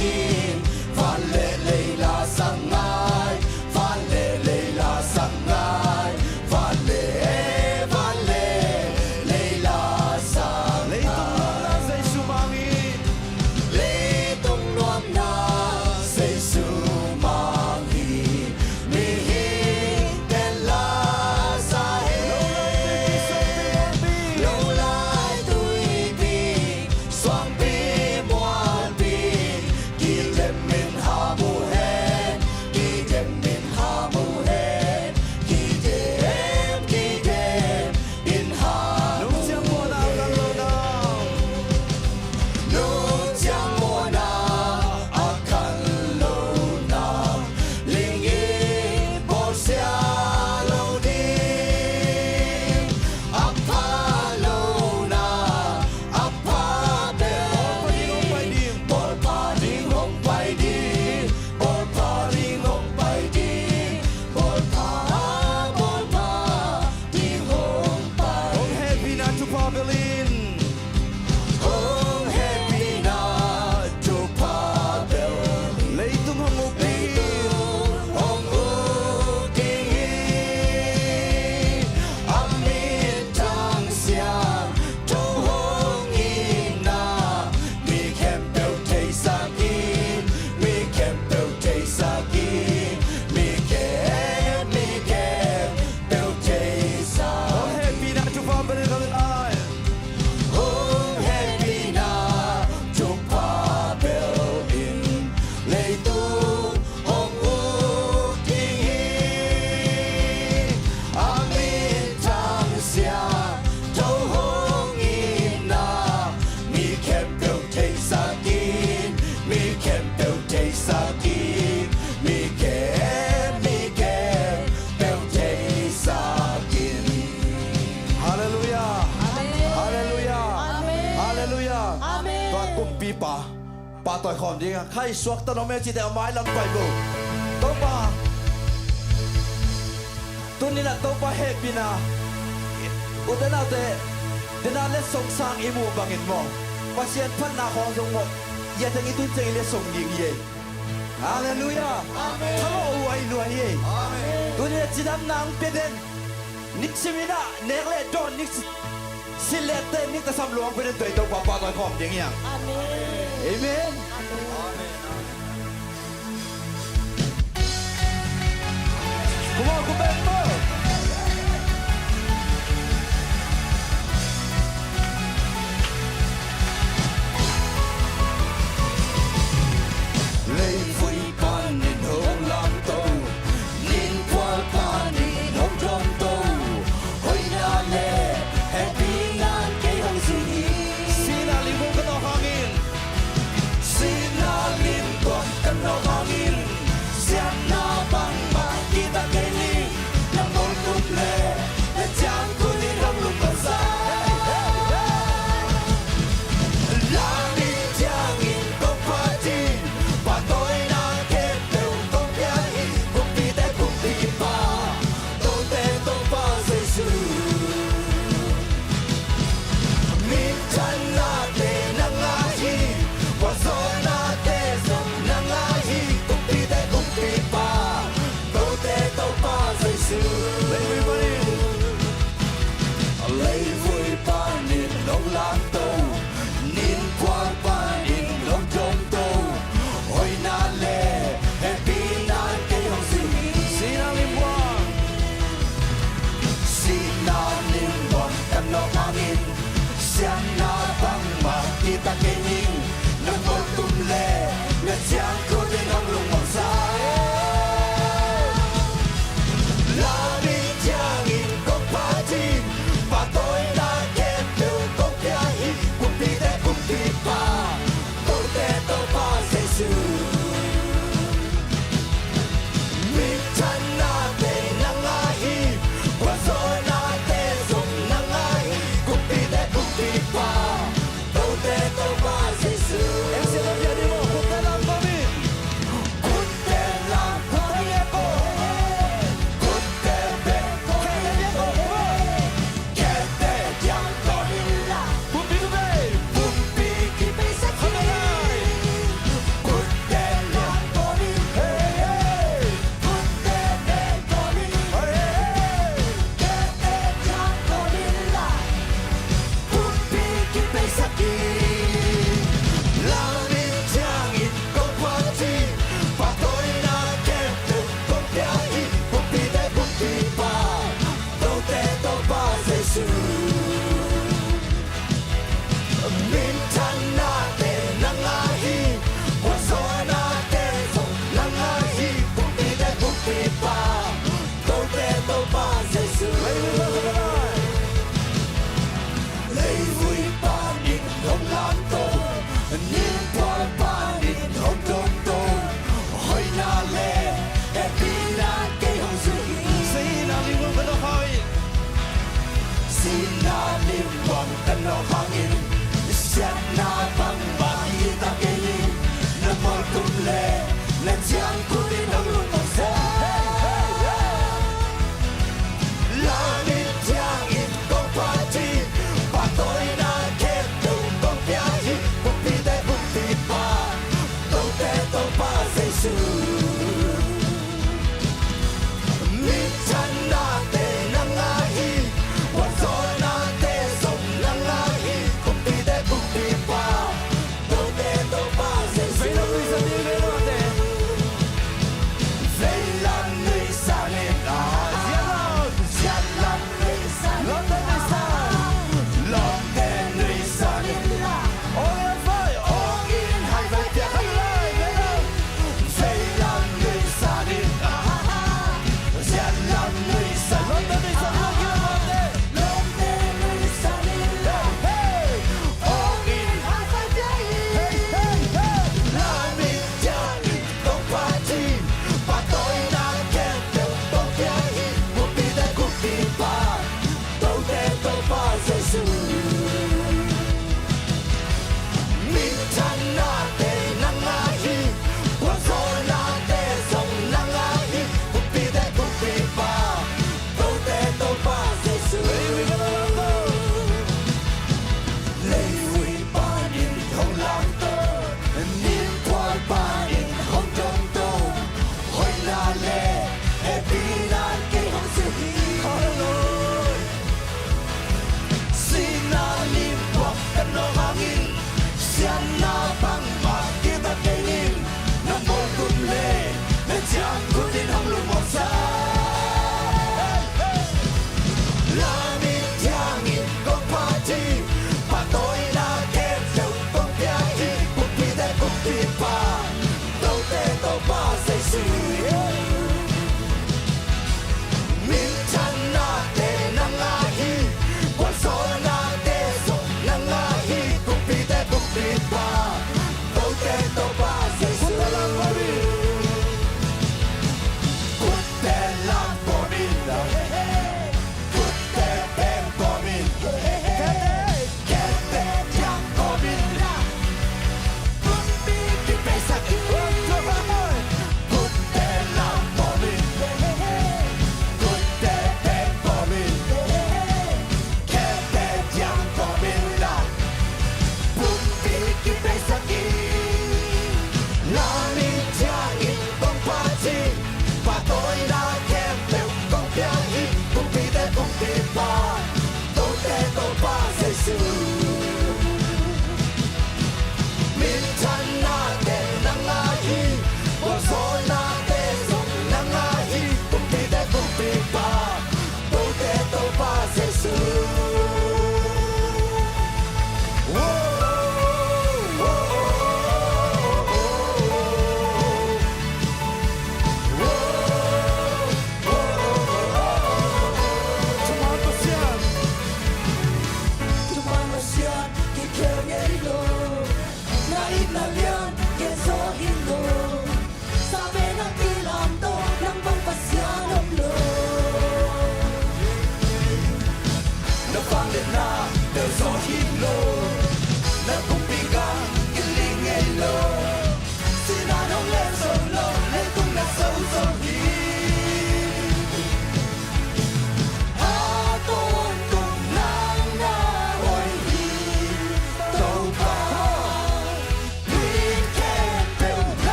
ding, van le lei la sang ngai, van le lei la sang ngai, van le, van le lei la sang ngai. Leitung nuamna Jesu mang hi. Leitung nuamna Jesu mang hi. Mihingte la sa hi. Lo lai tuipi, suangpi mualpi, kidem in ham uh hen, kidem in ham uh hen, kidem, kidem in ham uh hen. Nungciang muanna a kal lo na, nungciang muanna a kal lo na, ling i bawlsia lo ding. A pha lo na, a pha bel ding, bawlpha ding hong pai ding, bawlpha ding hong pai ding, bawlpha, bawlpha ding hong pai. Hong hehpihna thupha bel in. Hong hehpihna thupha bel in. Leitung hong uk ding hi. Leitung hong uk ding hi. A minthang siangtho hong itna, mi khempeuh theisak in, mi khempeuh theisak in, mi khem, mi khempeuh theisak. Hong hehpihna thupha bel in, hong hehpihna thupha bel in. Leitung hong uk ding hi. A minthang siangtho hong itna, mi khempeuh theisak in, mi khempeuh theisak in, mi khem, mi khempeuh theisak in. Halleluiah. Amen. Halleluiah. Amen. Halleluiah. Amen. Tua kumpipa pahtawi khawm ding a, kha i suakta nuam e cite a mailam pai bo. Topa, tuni-in ah Topa hehpihna, ute naute, tena letsong sang i muh bangin maw, Pasian phatna khawng zong maw, i a teng i tun ciang i letsong ding hi e. Halleluiah. Amen. Thalawh uh a i luai hi e. Amen. Tuni-in ah cidamna hong pia den. Nisim in ah nek le dawn, nik si, silh le teh, nik tasam luang pia den, tua i Topa pahtawi khawm ding hi hang. Amen. Amen. Amen. Come on, come back, come on. Leivui panin hong lamto, ninphual panin hong dawmto, hoihna le hehpihna'n kei hong zui hi. Sihna lingkung ka tawk hangin, si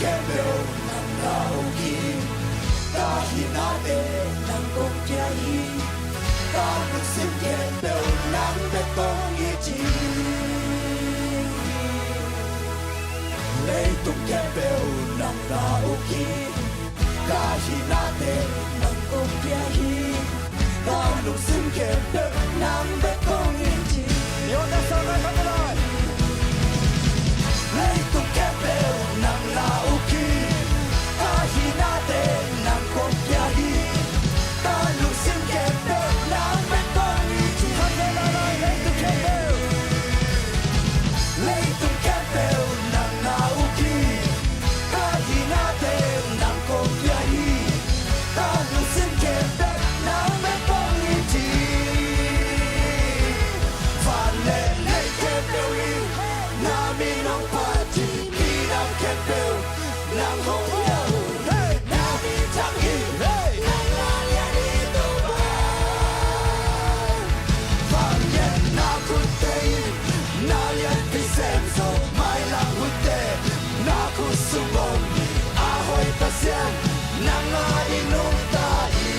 khempeuh nang la uk hi. Ka hinate nang kong pia hi. Ka lungsim khempeuh nang bek kong it hi. Leitung khempeuh nang la uk hi. Ka hinate nang kong pia hi. Ka lungsim khempeuh nang bek kong it hi. Leitung khempeuh nang la uk hi. Ka hinate nang kong pia hi. Ka lungsim khempeuh nang bek kong it hi. Leitung khempeuh nang la uk hi. Ka hinate nang kong pia hi. Ka lungsim khempeuh nang bek kong it hi. Van le lei khempeuh in na min hong phat hi. Minam khempeuh nang hong hiau. Na min thang hi. Nang na lian hi Topa. Vangliatna khutte in na lianpi sem zo. Mailam hutte na khut sung om hi. A hoih Pasian nang a i nungta hi.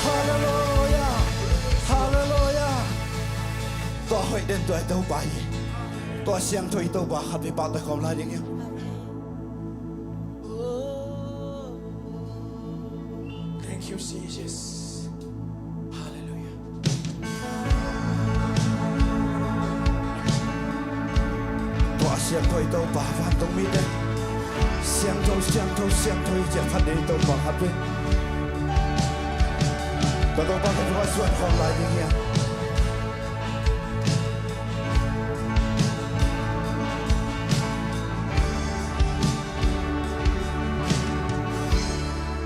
Halleluia. Halleluia. Tua hoih den tua i Topa hi. Tua siangtho i Topa khat vei pau ta khawm lai ding hi. Thank you, Jesus. Hallelujah. Tua siangtho i Topa vantung mite. Siangtho, siangtho, siangtho i ciah phat ding i Topa khat vei. Tua Topa khat vei suan khawm lai ding hi.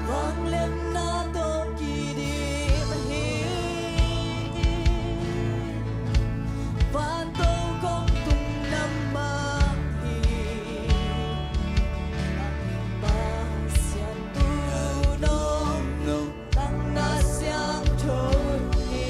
Vangliatna tawh kidim hi. Vantong kong tung nam mah hi. Pasian tu nong nong tangna siangtho hi.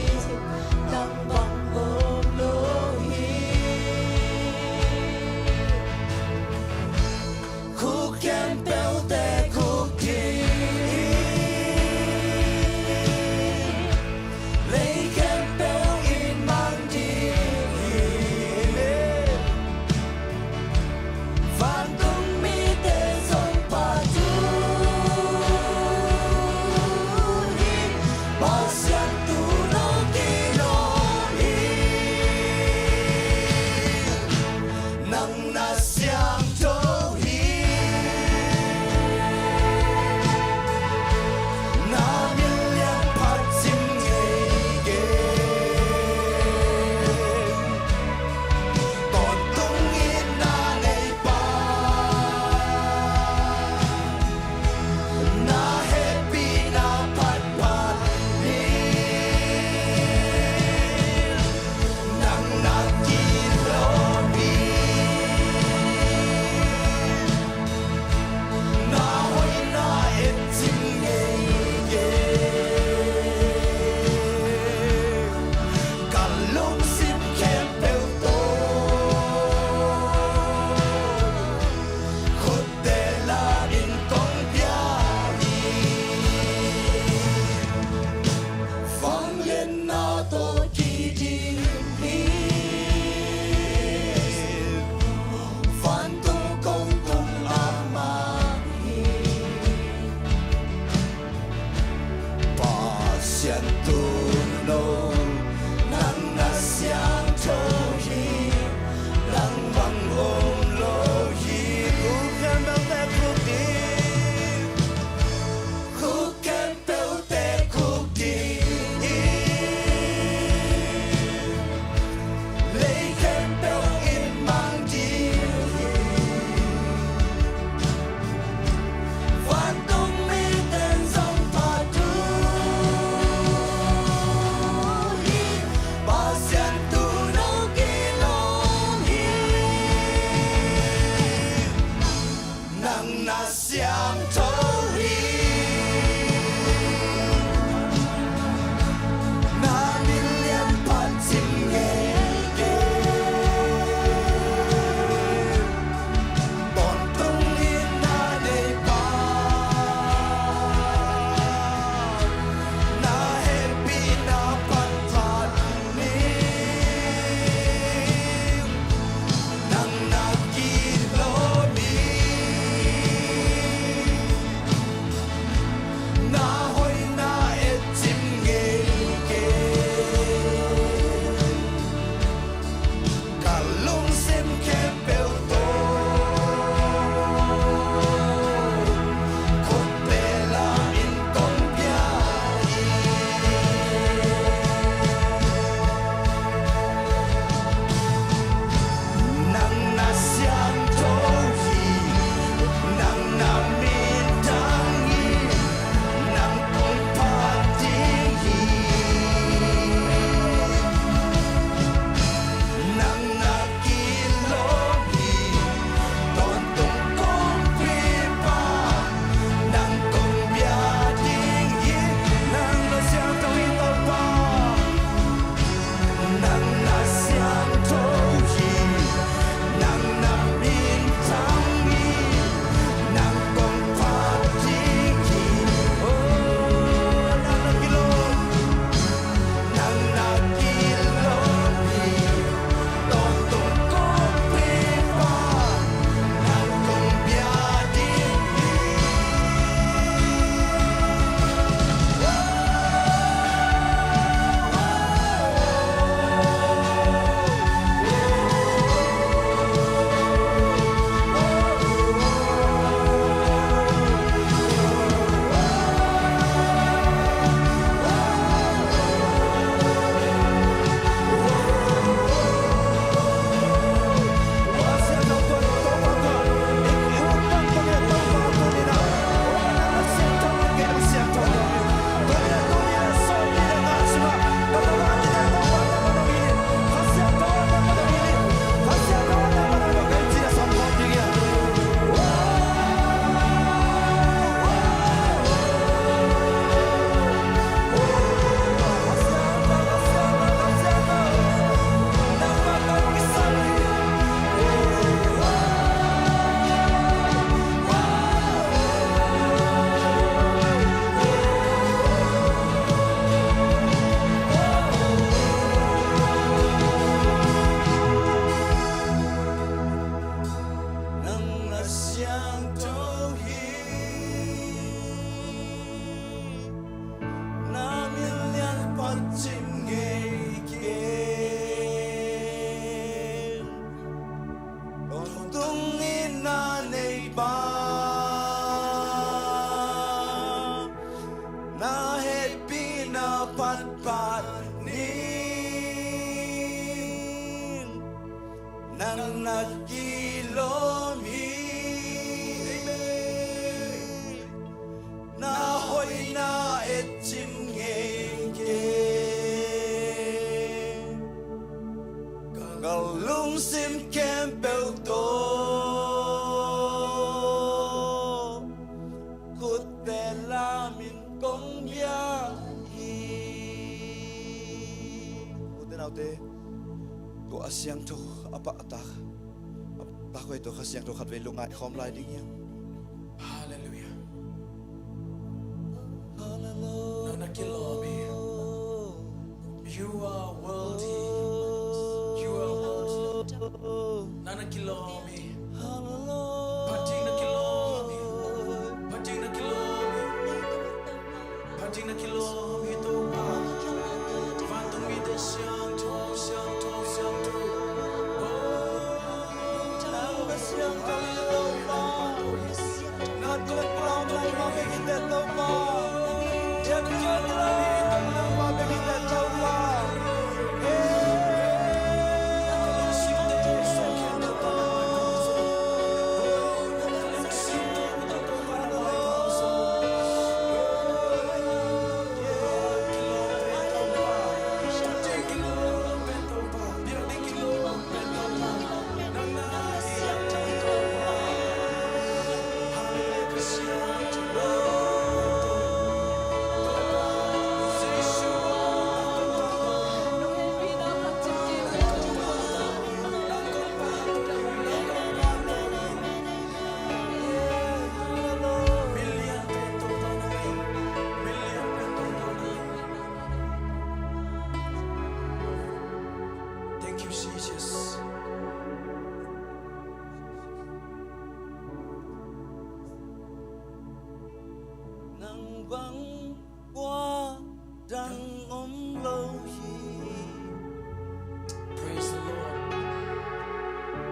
kilawm hi. Na hoihna etcim ngei keng. Ka lungsim khempeuh tawh khutte lamin kong biak hi. Ute naute, tua a siangtho a pahtak, a pahtak hoih tawh Kha Siangtho khatvei lungngai khawm lai ding hiam? Halleluiah. Nang na kilawm hi. You are worthy. You are worthy. Nang na kilawm hi. Phat ding na kilawm hi. Phat ding na kilawm hi. Phat ding na kilawm hi Topa. Vantung mite siangtho, siangtho, siangtho. Oh, nang na siangtho hi Topa. Nang na kilawm, nangmah bek hi teh Topa. Thank you, Jesus. Nang bang kua dang om lo hi. Praise the Lord.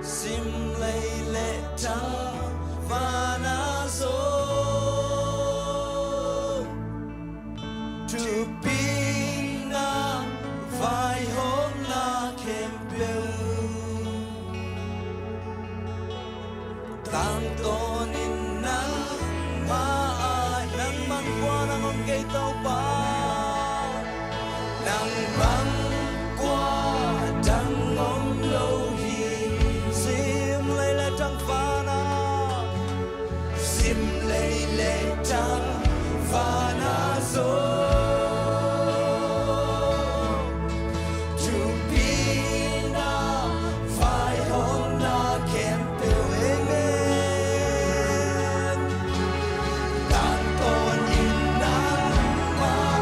Sim lei le thang vana zong thupina vaihawmna khempeuh tangtawnin nangmah ah hi. Nang bang kua dang om kei Topa. Nang bang kua dang om lo hi. Sim lei le thang vana. Sim lei le thang vana zong thupina vaihawmna khempeuh. Amen. Tangtawnin nangmah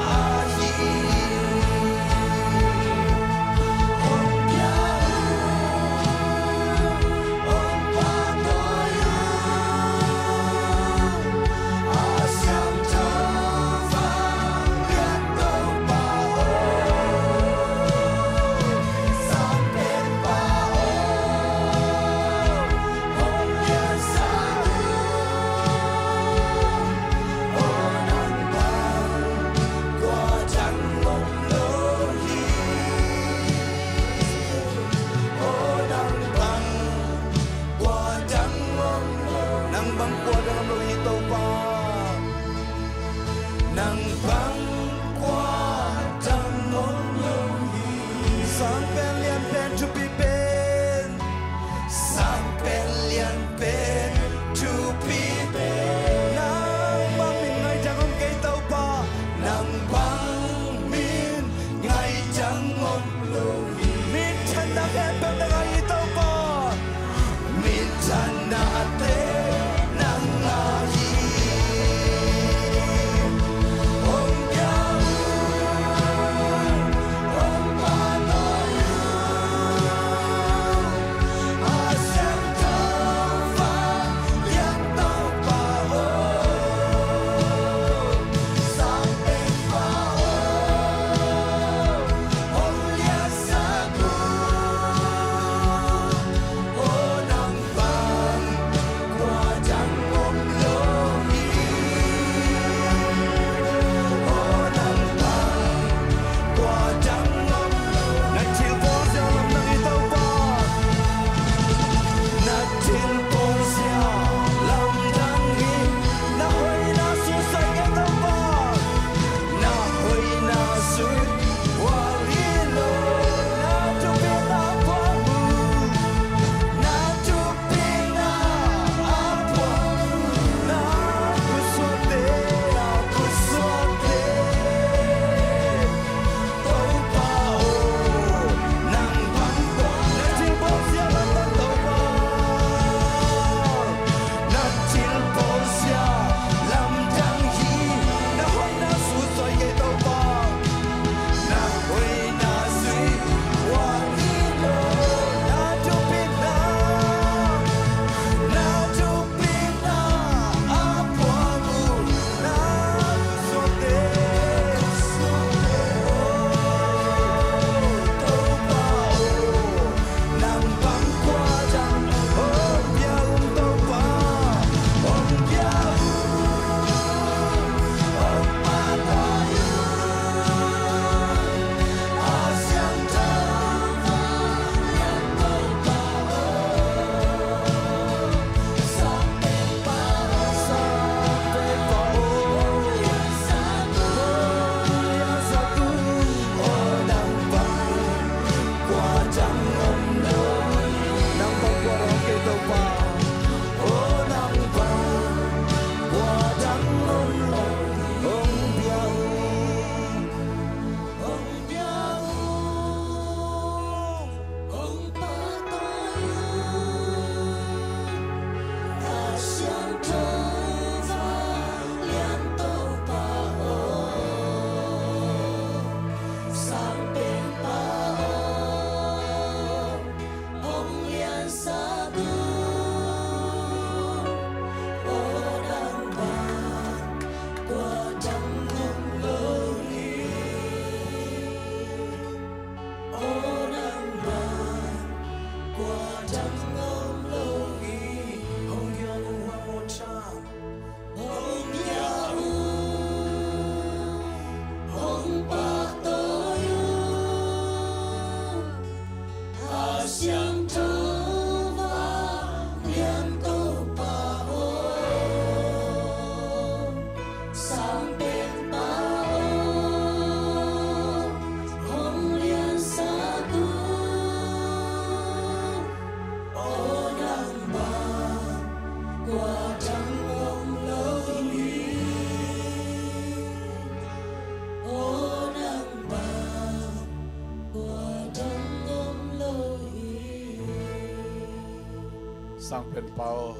Sangpenpa aw,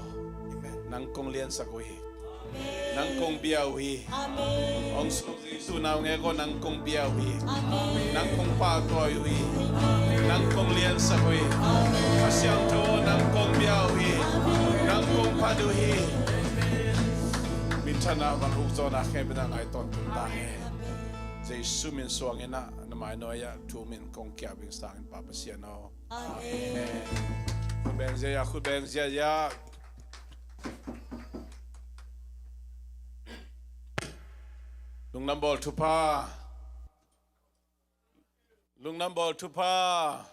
nang kong liansak uh hi. Nang kong bia uh hi. Hong sung Jesu naungek aw, nang kong bia uh hi. Nang kong pahtawi uh hi. Nang kong liansak uh hi. Kha Siangtho aw, nang kong bia uh hi. Nang kong phat uh hi. Minthanna van huk zawna khempeuh in a ngai tawntung ta hen. Jesu min suang in a, na mainawia thu min kong kiap ing sangin Pa Pasian aw. Amen. Khut beng ziahziah, khut beng ziahziah. Lungdam bawl thupha. Lungdam bawl thupha.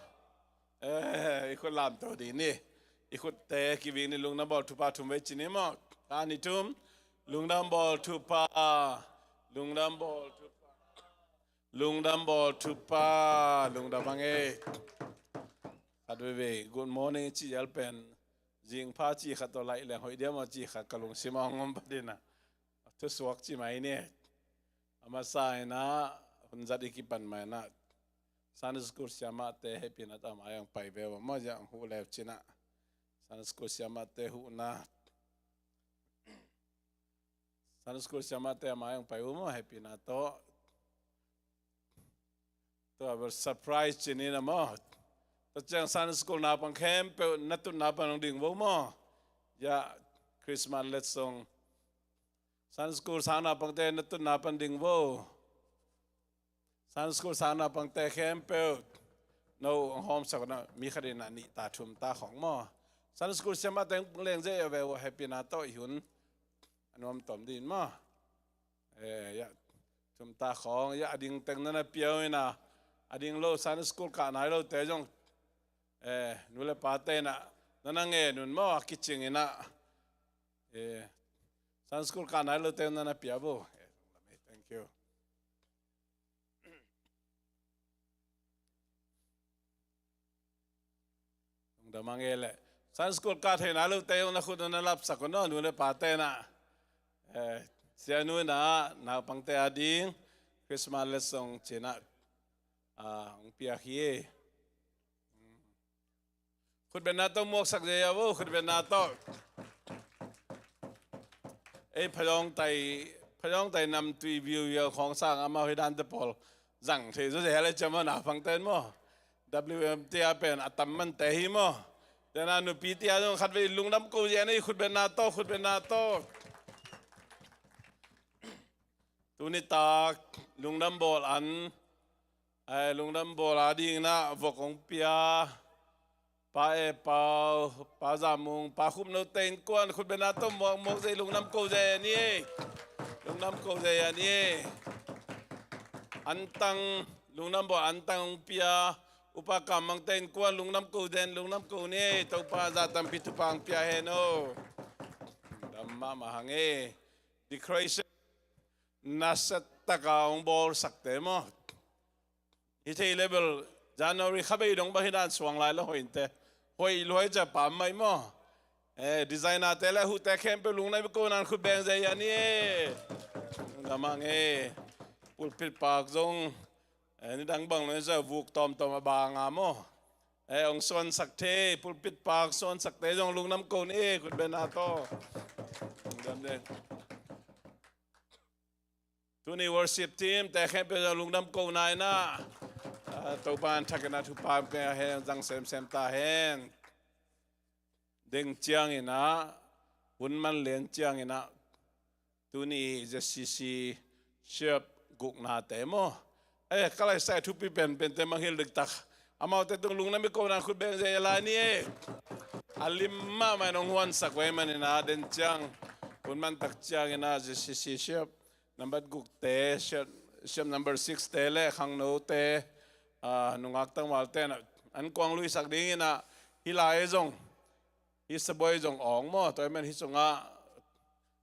Eh, i khut lamto dih ni. I khutte kivik ni, lungdam bawl thupha thum vei ci ni maw. Kha ni thum. Lungdam bawl thupha. Lungdam bawl thupha. Lungdam bawl thupha, lungdam ang e. Khat veivei, good morning ci yal pen. Zingpha ci khat tawh laih leng hoih diam aw ci khat ka lungsim ah hong om pah in a. Thusuak ci mai ni. A masa in a, hun zat i kipan mai in a. Sunday school siamahte hehpihna tawh a mai ah hong pai ve uh maw, ziah hong huh leu cin a. Sunday school siamahte huhna. Sunday school siamahte a mai ah hong pai uh maw, hehpihna tawh. Tua bel surprise ci ni na maw. Tua ciang Sunday school naupang khempeuh na tutna pan hong ding vo maw. Ya, Christmas letsong. Sunday school sang naupangte na tutna pan ding vo. Sunday school sang naupangte khempeuh no hong hawmsak na, mi khat in a nih ta thum ta khawng maw. Sunday school siamahte hong leng ziah ve uh, hehpihna tawh i hun a nuam tawm ding maw. Eh, ya, thum ta khawng, ya, a ding teng na na pia uh in a, a ding lo Sunday school kah nai lote zong, eh, nu le pate in a, na na ngen un maw, a kicing in a, eh, Sunday school kah nai lote na na pia uh. Eh, thank you. Lungdam ang e leh. Sunday school kah thei nai lote zong na khut na lapsak un aw, nu le pate in a. Eh, sianu in a, naupangte a ding Christmas letsong ci in a, ah, hong piak hi. Khutbetna tawh muaksak ziahziah vo, khutbetna tawh. Ei, phayawngtai, phayawngtai namtui viuviau khawng sang amau hi dante pawl zang thei zaw ziah le ciam aw, naupangte in maw. W M T a pen a tam mante hi maw. Tena nupite a zong khat vei lungdam ko ziah ni, khutbetna tawh, khutbetna tawh. Tuni tak lungdam bawl an, eh, lungdam bawl a ding in a vok hong pia Pa E Pau, Pa Zam Mung, Pa Khup Note innkuan khutbetna tawh muakmuak ziah, lungdam ko ziah ni e. Lungdam ko ziah ni e. Antang, lungdam bawl antang hong pia Upa Kam Mangte innkuan lungdam ko ziah, lungdam ko ni e. Topa zah tampi thupha hong pia hen aw. Lungdam mahmah hang e. Decoration nasia taka hong bawlsakte maw. Hi thei level January kha bei dong bang hi dan suang lai lo hoih inte. Hoih luai ca pam mai maw. Eh, designer te le huhte khempeuh lungdam ko nan khut beng ziah ni e. Lungdam ang e. Pulpit park zong, eh, nidang bang lo zah vuk tawmtawm a bang a maw. Eh, hong suansak thei, pulpit park suansakte zong lungdam ko ni e, khutbetna tawh. Lungdam de. Tuni worship team te khempeuh zong lungdam ko na in a, ah, Topa in thak in a thupha pia hen, zang semsem ta hen. Ding ciang in a, hun man lian ciang in a, tuni Z C C siap guknate maw. Eh, ka laisai thupi penpente mangngilh diktak. Amaute tung lungdam i ko nan khut beng ziah lai ni e. A lim mahmah in hong huansak uh ahih manin a, den ciang, hun man tak ciang in a Z C C siap number gukte, siap, siap number six te le khangnote, ah, nungak tangvalte in a, an kuang luisak ding in a, hih lai zong, hih sabuai zong awng maw, tua ahih man hih sungah,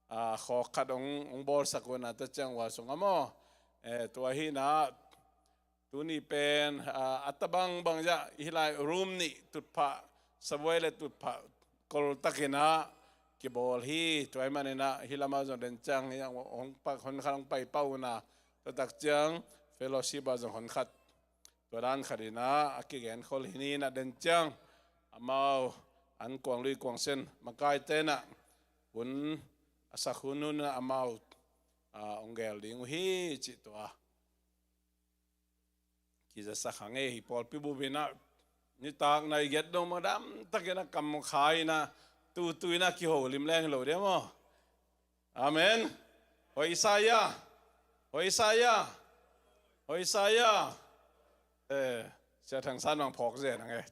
ah, khawk khat hong, hong bawlsak uh na, tua ciang ua sungah maw. Eh, tua hi na, tuni pen, ah, a tabang bang zah, hih lai room nih tutphah, sabuai le tutphah, koltak in a kibawl hi, tua ahih manin a, hih lamah zong den ciang, hih hong pa, hon khat hong pai pah uh na, tua tak ciang, fellowship ah zong hon khat. Tua dan khat in a, a kigen khol hi ni na den ciang, amau An Kuang Lui Kuang Sen makaite in ah hun a sak hun hun in ah amau, a, hong gel ding uh hi cih tua kizasak hang e. Hih pawlpi bup in ah nitak nai giat dong madam takin ah kam khai in ah tutu in ah kiho limleng hi lo dia maw? Amen. Hoih sa ia. Hoih sa ia. Hoih sa ia. Eh, Sia Thang San bang phawk zen ang e.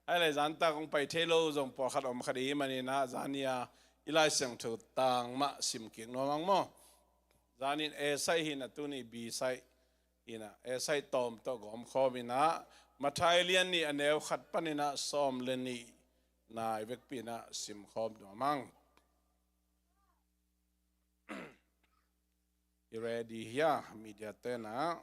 Ai le, zantak hong pai thei lo zong pawlkhat om kha ding hi manin ah, zan ni a i Lai Siangtho tang mah sim kik nuam ang maw? Zan in A side hi in ah, tuni B side hi in ah, A side tawm tawh gawm khawm in ah, Matthai lian nih a neu khat panin ah sawm le nihna i vekpi in ah sim khawm nuam ang. I ready hia, media te in ah?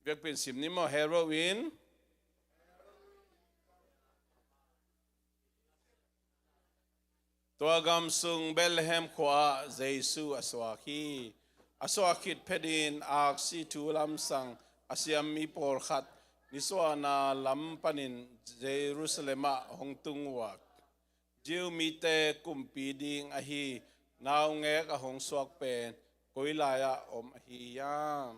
Biakpiin sim ni maw, Herod in. Tua gam sung Bethlehem khua-ah Jesu a suak hi. A suak khit phetin aksi thu lamsang a siam mi pawlkhat nisuahna lam panin Jerusalem ah hong tung uh a, Jew mite kumpi ding ahi naungek a hong suak pen koi lai-ah om ahi hiam?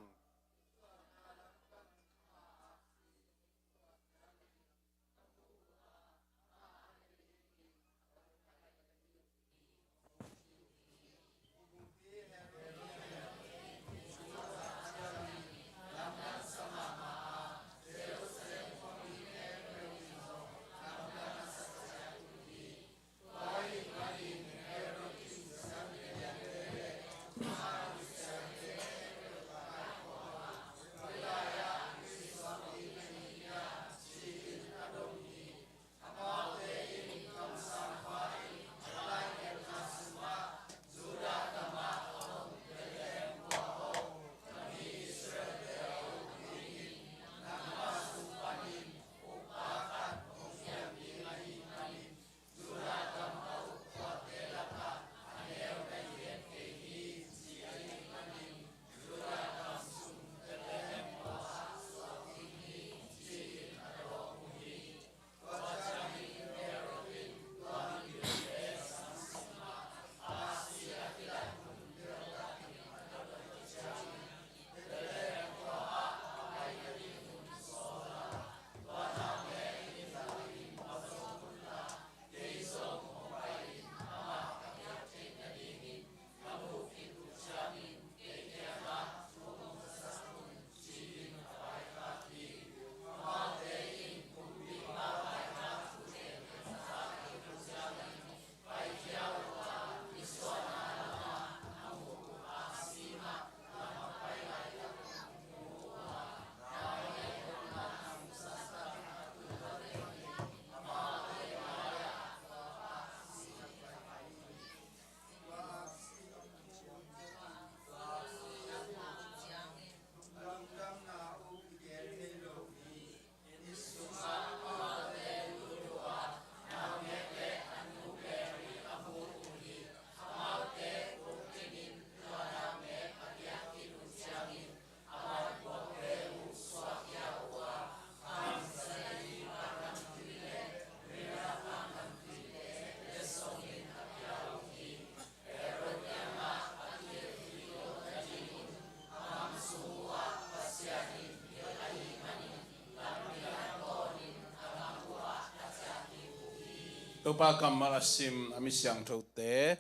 Topa kammal a sim a mi siangthote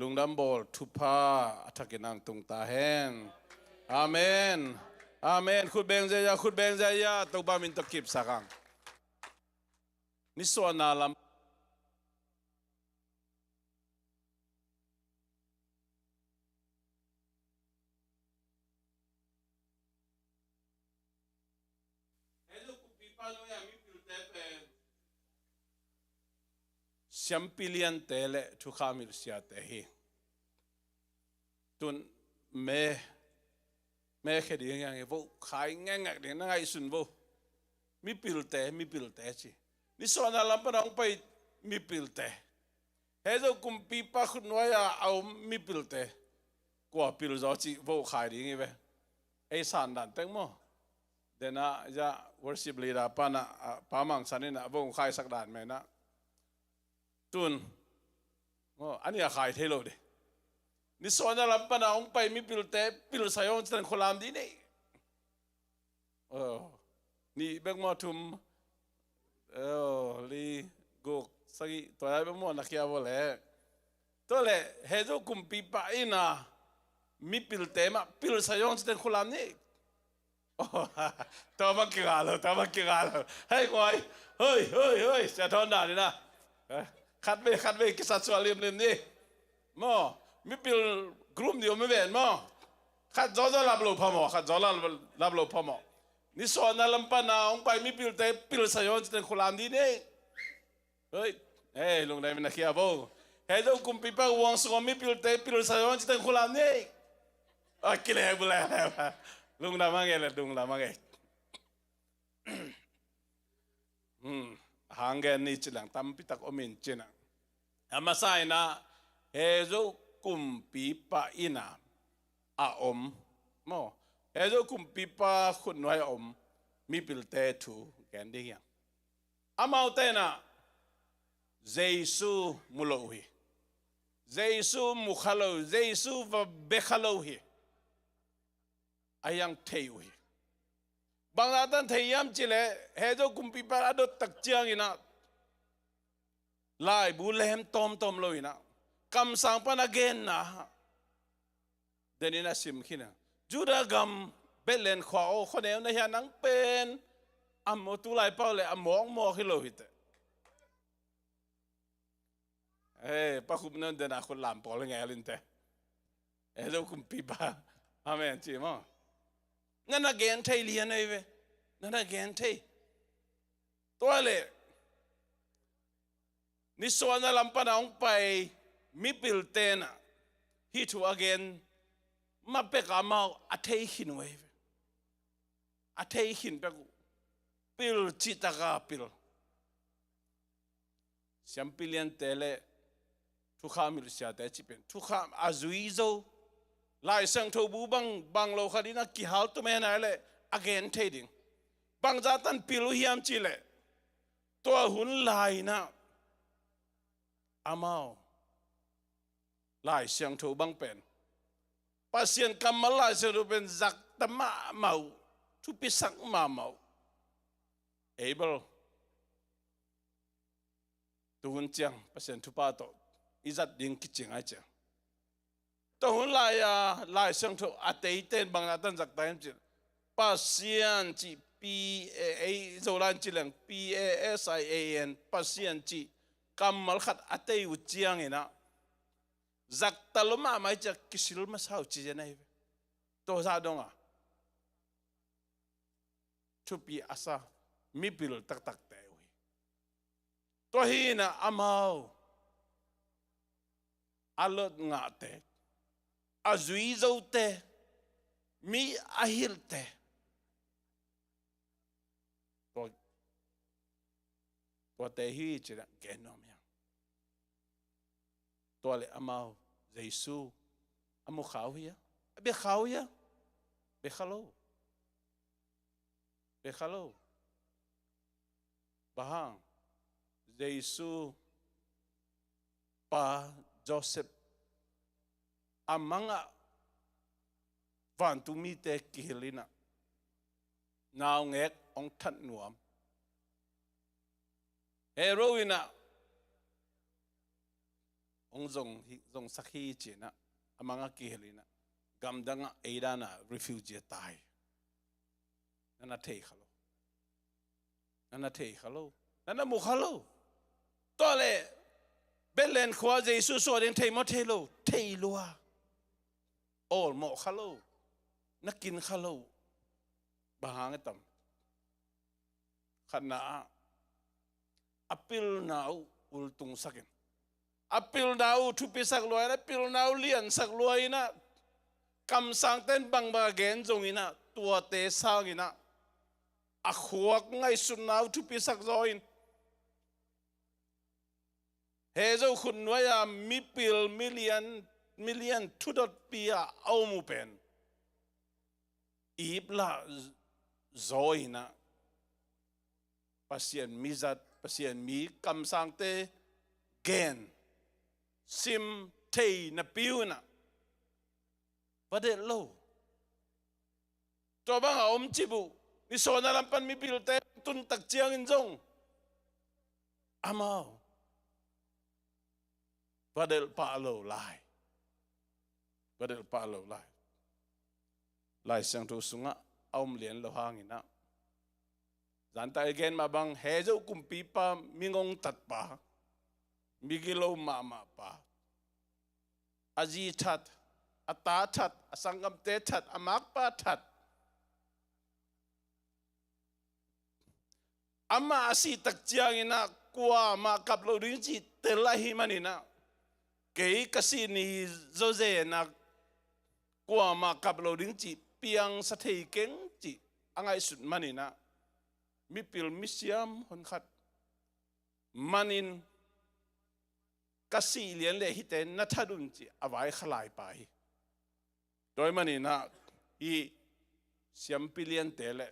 lungdam bawl thupha a thakin ang tung ta hen. Amen. Amen. Khut beng zia, khut beng zia, Topa min tawh kipsak ang. Nisuahna lam siampi liante le thukham hilh siate hi. Tun me, me khe ding hiang hi vo, khai ngengek ding na ngaihsun vo. Mipilte, mipilte ci. Nisuahna lam pan a hong pai mipilte. Hei zo kumpipa khutnuai a a om mipilte. kua pil zaw cih vohkhai ding hi ve. Ei san dan teng maw. Denah ya worship leader panah, ah, Pa Mang San inah vohkhaisak dan menah. Tun maw, a nih a khai thei lo dih. Nisuahna lam panah hong pai mipilte pilsai hong citeng khualam dih nei. Oh, nih bek maw, thum, oh, li, guk, sagih, tua lai bek maw na khia vua leh. Tua leh, hei zo kumpipa inah mipilte mah pilsai hong citeng khualam ni. Oh, tua bang kingah lo, tua bang kingah lo. Hei, khuai, hoi, hoi, hoi, sia thawn dan inah. Eh, khat vei, khat vei, kisat suah limlim ni. Maw, mipil group ni om hi ven maw. Khat zawzaw lap lo phamawh, khat zawzaw lap, lap lo phamawh. Nisuahna lam panah hong pai mipilte pilsai hong citeng khualam dih nei. Hei, hei, lungdam in na khia bo. Hei zo kumpipa uang sungah mipilte pilsai hong citeng khualam nei. A kile bule. Lungdam a nge le, lungdam a nge. Hmm, hang gen ni ci leng tampi tak om in cinah. A masa inah, hei zo kumpipa inah a om maw, hei zo kumpipa khutnuai a om mipilte thu gen ding hiam? Amaute inah Jesu mu lo uh hi. Jesu mu kha lo uh, Jesu va bia kha lo uh hi. A hiang thei uh hi. Bangzah tan thei hiam cih leh, hei zo kumpipa a dot tak cianginah laibu lem tawmtawm lo inah kamsang pan a genna denin a sim khin a, Judah gam Bethlehem khua aw, khuaneu na hia, nang pen a maw, tu lai pau le a mawkmawk hi lo hi teh. Hei, Pa Khup na den a khut lam pawl ngel in teh. Hei zo kumpipa. Amen ci maw. Na na gen thei lian ahi ve. Na na gen thei. Tua leh nisuahna lam panah hong pai mipilte inah hih thu a gen ma pek amau a thei khin uh ahi ve. A thei khin pek uh. Pil cih taka pil. Siampi liante le thukham hilh siate cih pen thukham a zui zo. Lai Siangtho bu bang, bang lo khat inah kihal tum hen a le a gen thei ding. Bangzah tan pil uh hiam cih leh, tua hun lai inah amau Lai Siangtho bang pen, Pasian kammal Lai Siangtho pen zakta mahmah uh, thupisak mahmah uh. Abel, tuhun ciang Pasian thupha tawh i zat ding kicing ai ciang, tua hun lai-a Lai Siangtho a teite in bangzah tan zakta hiam cih leh, Pasian cih, P A, ei Zolai in ci leng P A S I A N, Pasian cih kammal khat a tei uh cianginah zakta lua mahmah hi ciah kisil masa uh ci zen ahi ve. Tua zah dongah thupi a sa mipil taktakte uh hi. Tua hi inah amau a lot ngahte, a zui zote, mi a hilhte, tua, tuate hi cinah gen nuam hiam? Tua le amau Jesu a mu kha uh hia? A bia kha uh hia? Bia kha lo. Bia kha lo. Bang hang? Jesu pa Joseph a mangah vantung mite kihilh inah naungek hong that nuam. Herod inah hong zong hi, zongsak hi cinah a mangah kihilh inah gamdangah ei danah refugee a tai. Na na thei kha lo. Na na thei kha lo. Na na mu kha lo. Tua le Bethlehem khua Jesu suah ding thei maw, thei lo? Thei lua. Awlmawh kha lo. Na kin kha lo. Bang hang e tam? Khatna ah a pilna uh ultungsak in, a pilna uh thupisak lua in, a pilna uh liansak lua inah, kamsangte in bangbang a gen zong inah, tuate sang inah a khuak ngaihsutna uh thupisak zaw in, Hezo khutnuai-a mipil milian milian thudotpi-a a om uh pen Eve lah zaw in ah, Pasian mi zat, Pasian mi kamsangte gen, sim thei napi-un ah va delh lo. Tua bang a om cip uh, nisuahna lam pan mipilte tun tak ciangin zong amau va delh pah lo lai. Va delh pah lo lai. Lai Siangtho sungah a om lian lo hangin ah, zanta i gen mah bang, Hezo kumpipa, mi ngongtatpa, mi gilo mahmahpa, a zi that, a ta that, a sanggamte that, a makpa that, amah a sih tak ciangin ah kuamah kap lo ding cih tel ahih manin ah, kei ka sih ni zawzen ah kuamah kap lo ding cih piangsa thei keng cih a ngaihsut manin ah, mipil misiam honkhat manin, ka sih lian leh hihte na that un cih a vaikhalaipa hi. Tua ahih manin ah, hih siampi liante le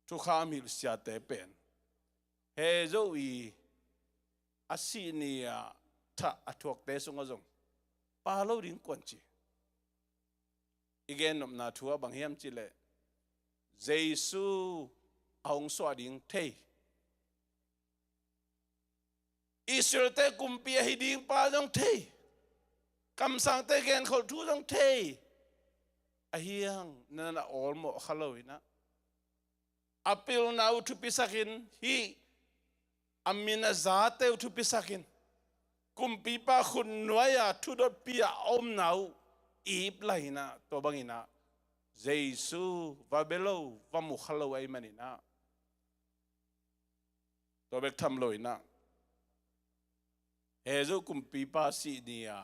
thukham hilhsiate pen Hezo i a sih ni-a thah a thuakte sungah zong pha lo ding kuan ci. I gennopna thu ah bang hiam cih leh, Jesu a hong suah ding thei, Israelte kumpi ahi dingpa zong thei, kamsangte genkholh thu zong thei, ahi hang na na awlmawh kha lo in ah, a pilna uh thupisakin, hih a min a zate uh thupisakin, kumpipa khutnuai-a thudotpi-a a omna uh ip lainah, tua banginah Jesu va bia lo, va mu kha lo ahih maninah, tua bek tham loinah, Hezo kumpipa sih ni-a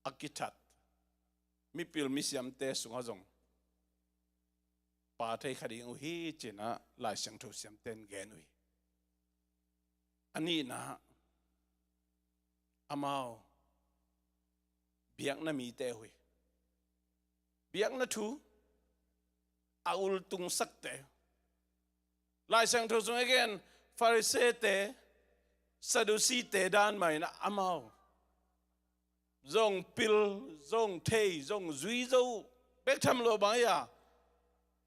a kithat mipil misiamte sungah zong pha thei kha ding uh hi, cinah Lai Siangtho siamten gen uh hi. A nihna, amau biakna mite uh hi. Biakna thu a ultungsakte, Lai Siangtho sung a gen Pharisee-te, Sadducee-te dan mah inah amau zong pil, zong thei, zong zui zo uh, bek tham lo bang hi a,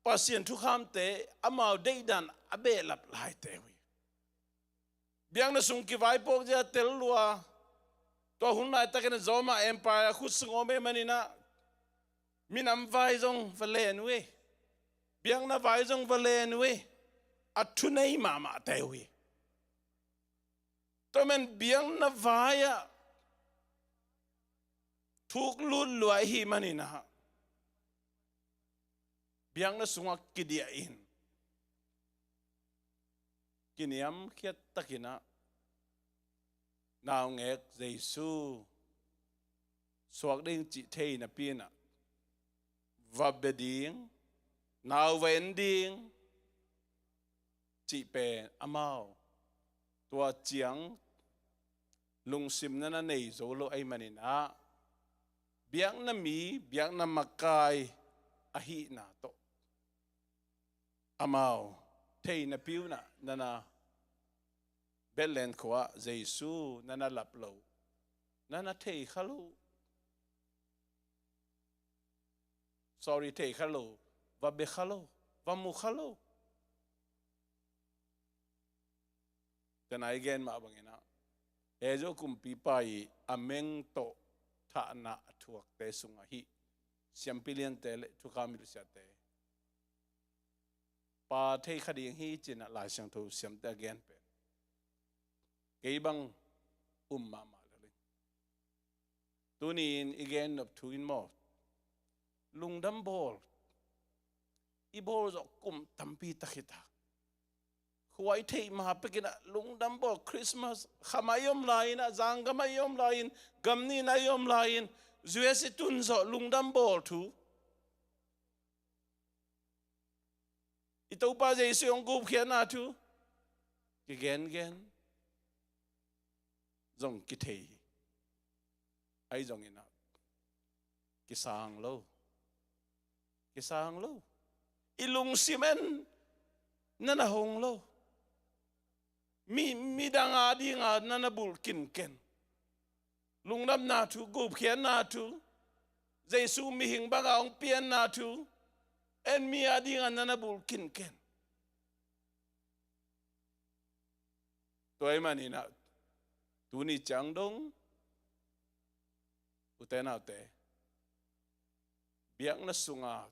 Pasian thukhamte amau deihdan a behlap laite uh hi. Biakna sung kivaipuak zia tel lua, tua hun laitakin a Roma Empire khut sung om ahih maninah minam vai zong va len uh hi. Biakna vai zong va len uh hi. A thunei mahmahte uh hi. Tua man biakna vai-ah thuk lut lua ahih maninah biakna sungah kidiah in, kiniamkhiat takinah naungek Jesu suak ding cih thei napi inah va bia ding, nau va en ding cih pen amau tua ciang lungsim na na nei zo lo ahih maninah, biakna mi, biakna makai ahihna tawh amau thei napi unah, na na Bethlehem khua-ah Jesu na na lap lo, na na thei kha lo. Sorry, thei kha lo, va bia kha lo, va mu kha lo. Tena i gen mah banginah, Hezo kumpipa i a meng tawh thahna a thuakte sungah hih siampi liante le thukham hilhsiate pha thei kha ding hi, cinah Lai Siangtho siamte a gen pen kei bang um mahmah lo ding. Tuni-in i gennop thu in maw, lungdam bawl i bawl zawh kum tampi tak hi ta. Khuai theih ma pekinah lungdam bawl, Christmas khamah i om lai-inah, zanggam ah i om lai-in, gam nihna i om lai-in, U S i tun zawh lungdam bawl thu. I Topa Jesu hong gupkhiatna thu kigengen zong kithei hi. Ahi zongin ah kisang lo. Kisang lo. I lungsim en na na hong lo. Mi, midang a dinga na na bulh kinken. Lungdamna thu, gupkhiatna thu, Jesu mihing banga hong pianna thu, en mi a dinga na na bulh kinken. Tua ahih manin ah tuni ciang dong, ute naute, biakna sunga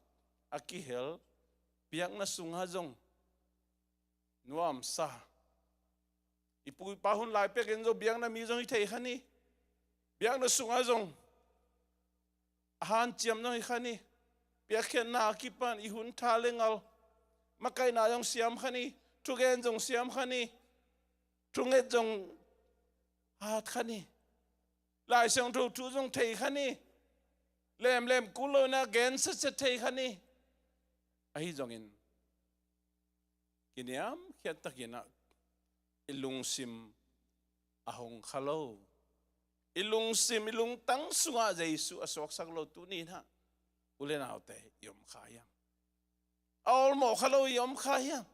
a kihel, biakna sunga zong nuamsa. I pu i pa hun lai pekin zong biakna mi zong hi thei kha ni. Biakna sunga zong a hanciam zong hi kha ni. Piakkhiatna a kipan i hun tha le ngal, makaihna zong siam kha ni. Thugen zong siam kha ni. Thunget zong hat kha ni. Lai Siangtho thu zong thei kha ni. Lemlem kul lo in ah gen setset thei kha ni. Ahi zongin kiniamkhiat takin ah i lungsim a hong kha lo. I lungsim, i lungtang sungah Jesu a suaksak lo tuni in ah, u le naute, i om kha hiam? A awlmawh kha lo i om kha hiam?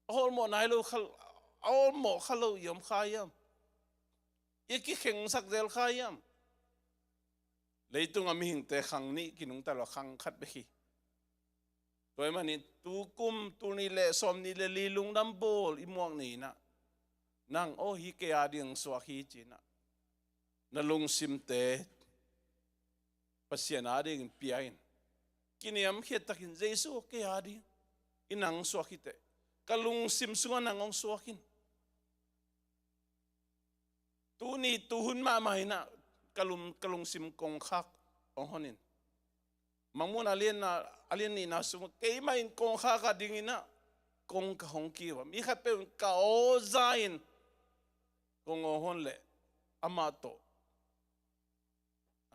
A awlmawh nai lo kha, a awlmawh kha lo i om kha hiam? I kikhengsak zel kha hiam? Leitung a mihingte khang nih kinungta lo, khang khat bek hi. Tua ahih manin tukum, tul nih le sawmnih le li lungdam bawl i muak ni in ah, nang aw, hih kei a ding suak hi ci in ah, na lungsimte Pasian a dingin pia in. Kiniamkhiat takin, Jesu, kei a ding in nang suak hi teh, ka lungsim sungah nang hong suak in. Tuni tuhun mahmah in ah ka lung, ka lungsim kongkhak hong hon in. Mangmuhna a lianna, a lian nihna sungah keimah in kongkhak a ding in ah kong ka hong kiu a, mi khatpeuh in ka aw za in kong hong hon leh amah tawh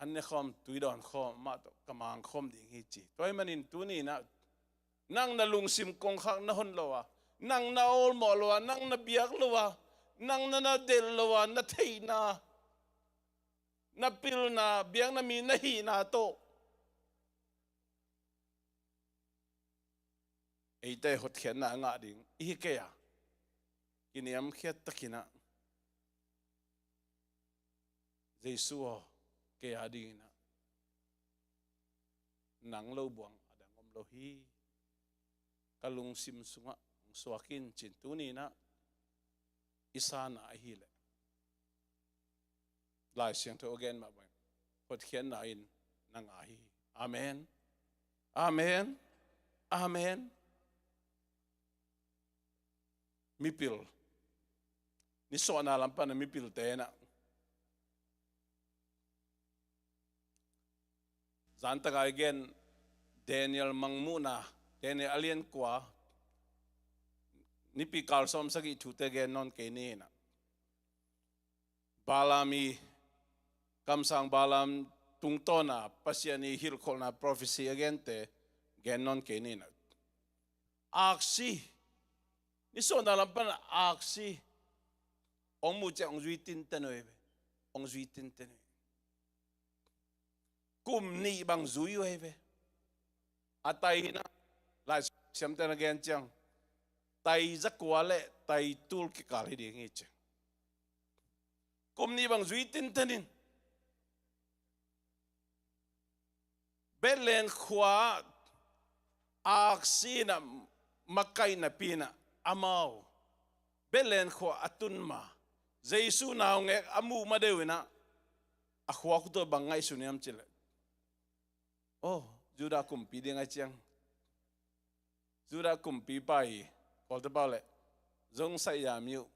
an ne khawm, tui dawn khawm, amah tawh ka mang khawm ding hi ci. Tua ahih manin tuni in ah nang na lungsim kongkhak na hon lo a, nang na awlmawh lo a, nang na biak lo a, nang na na delh lo a, na theihna, na pilna, biakna mi na hihna tawh eite hotkhiatna a ngah ding i hi kei a, kiniamkhiat takin ah, Jesu aw, kei a ding in ah nang lo buang a dang om lo hi. Ka lungsim sungah hong suak in ci-in tuni in ah i sa na ahih leh, Lai Siangtho a gen mah bangin hotkhiatna in na ngah hi. Amen. Amen. Amen. Mipil, nisuahna lam pan a mipilte in ah, zan tak a i gen Daniel mangmuhna, Daniel a lian kua, Nipi kal sawm sagih thute gen nawn kei ni in ah, Balaam i, kamsang Balaam tungtawna Pasian i hilhkholhna, prophecy a gente gen nawn kei ni in ah, aksi, nisuahna lam pan aksi hong muh ciang hong zui tinten uh hi ve. Hong zui tinten uh hi. Kum nih bang zui uh hi ve. A tai in ah, Lai Siangtho in a gen ciang, tai zakua le tai tul kikal hi ding hi ci. Kum nih bang zui tinten in, Bethlehem khua ah aksi in ah makaihna pi in ah, amau Bethlehem khua a tun ma, Jesu naungek a muh ma deuh in ah, a khuak uh tawh bang ngaihsun hiam cih leh, aw, Judah kumpi ding ahih ciang, Judah kumpipa hi, kawlte pau leh, zong saih ya mi uh,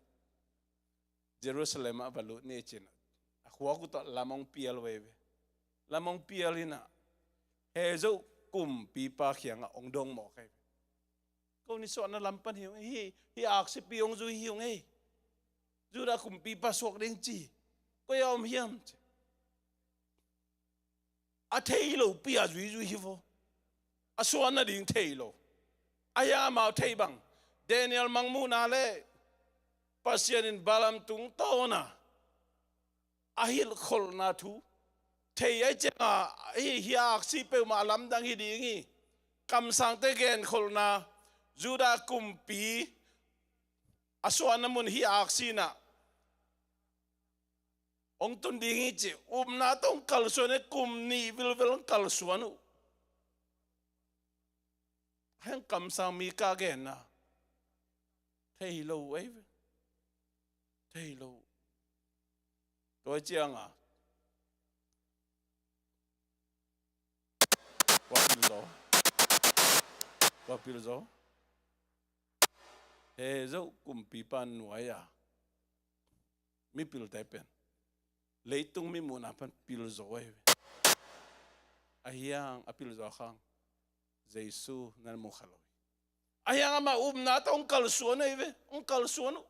Jerusalem ah va lut ni ci-in ah, a khuak uh tawh lam hong pial uh hi ve. Lam hong pial in ah, Herod kumpipa kiangah hong dong mawk hi ve. Ko nisuahna lam pan hi ung ei, hih aksipi hong zui hi ung ei. Judah kumpipa suak ding ci, koi a om hiam ci. A thei lopi a zuizui hi vo. A suan nading thei lo. A hia amau thei bang? Daniel mangmuhna le Pasian in Balaam tungtawna a hilhkholhna thu, thei ahih ciangin, hi, hi aksi peuhmah lamdang hi ding hi. Kamsangte genkholhna, Judah kumpi a suahna mun hi aksi in ah hong tun ding hi ci. Upna tawh hong kalsuan hi, kum nih vilvel hong kalsuan uh. Heng kamsang Mika genna thei lo uh ei ve. Thei lo uh. Tua ciangin kua pil zaw? Kua pil zaw? He zo kumpipa nuai-a mipilte pen leitung mi muhna pan pil zaw ei ve. Ahi hang a pil zaw khang Jesu na mu kha lo hi. Ahi hang amah upna tawh hong kalsuan ei ve. Hong kalsuan uh.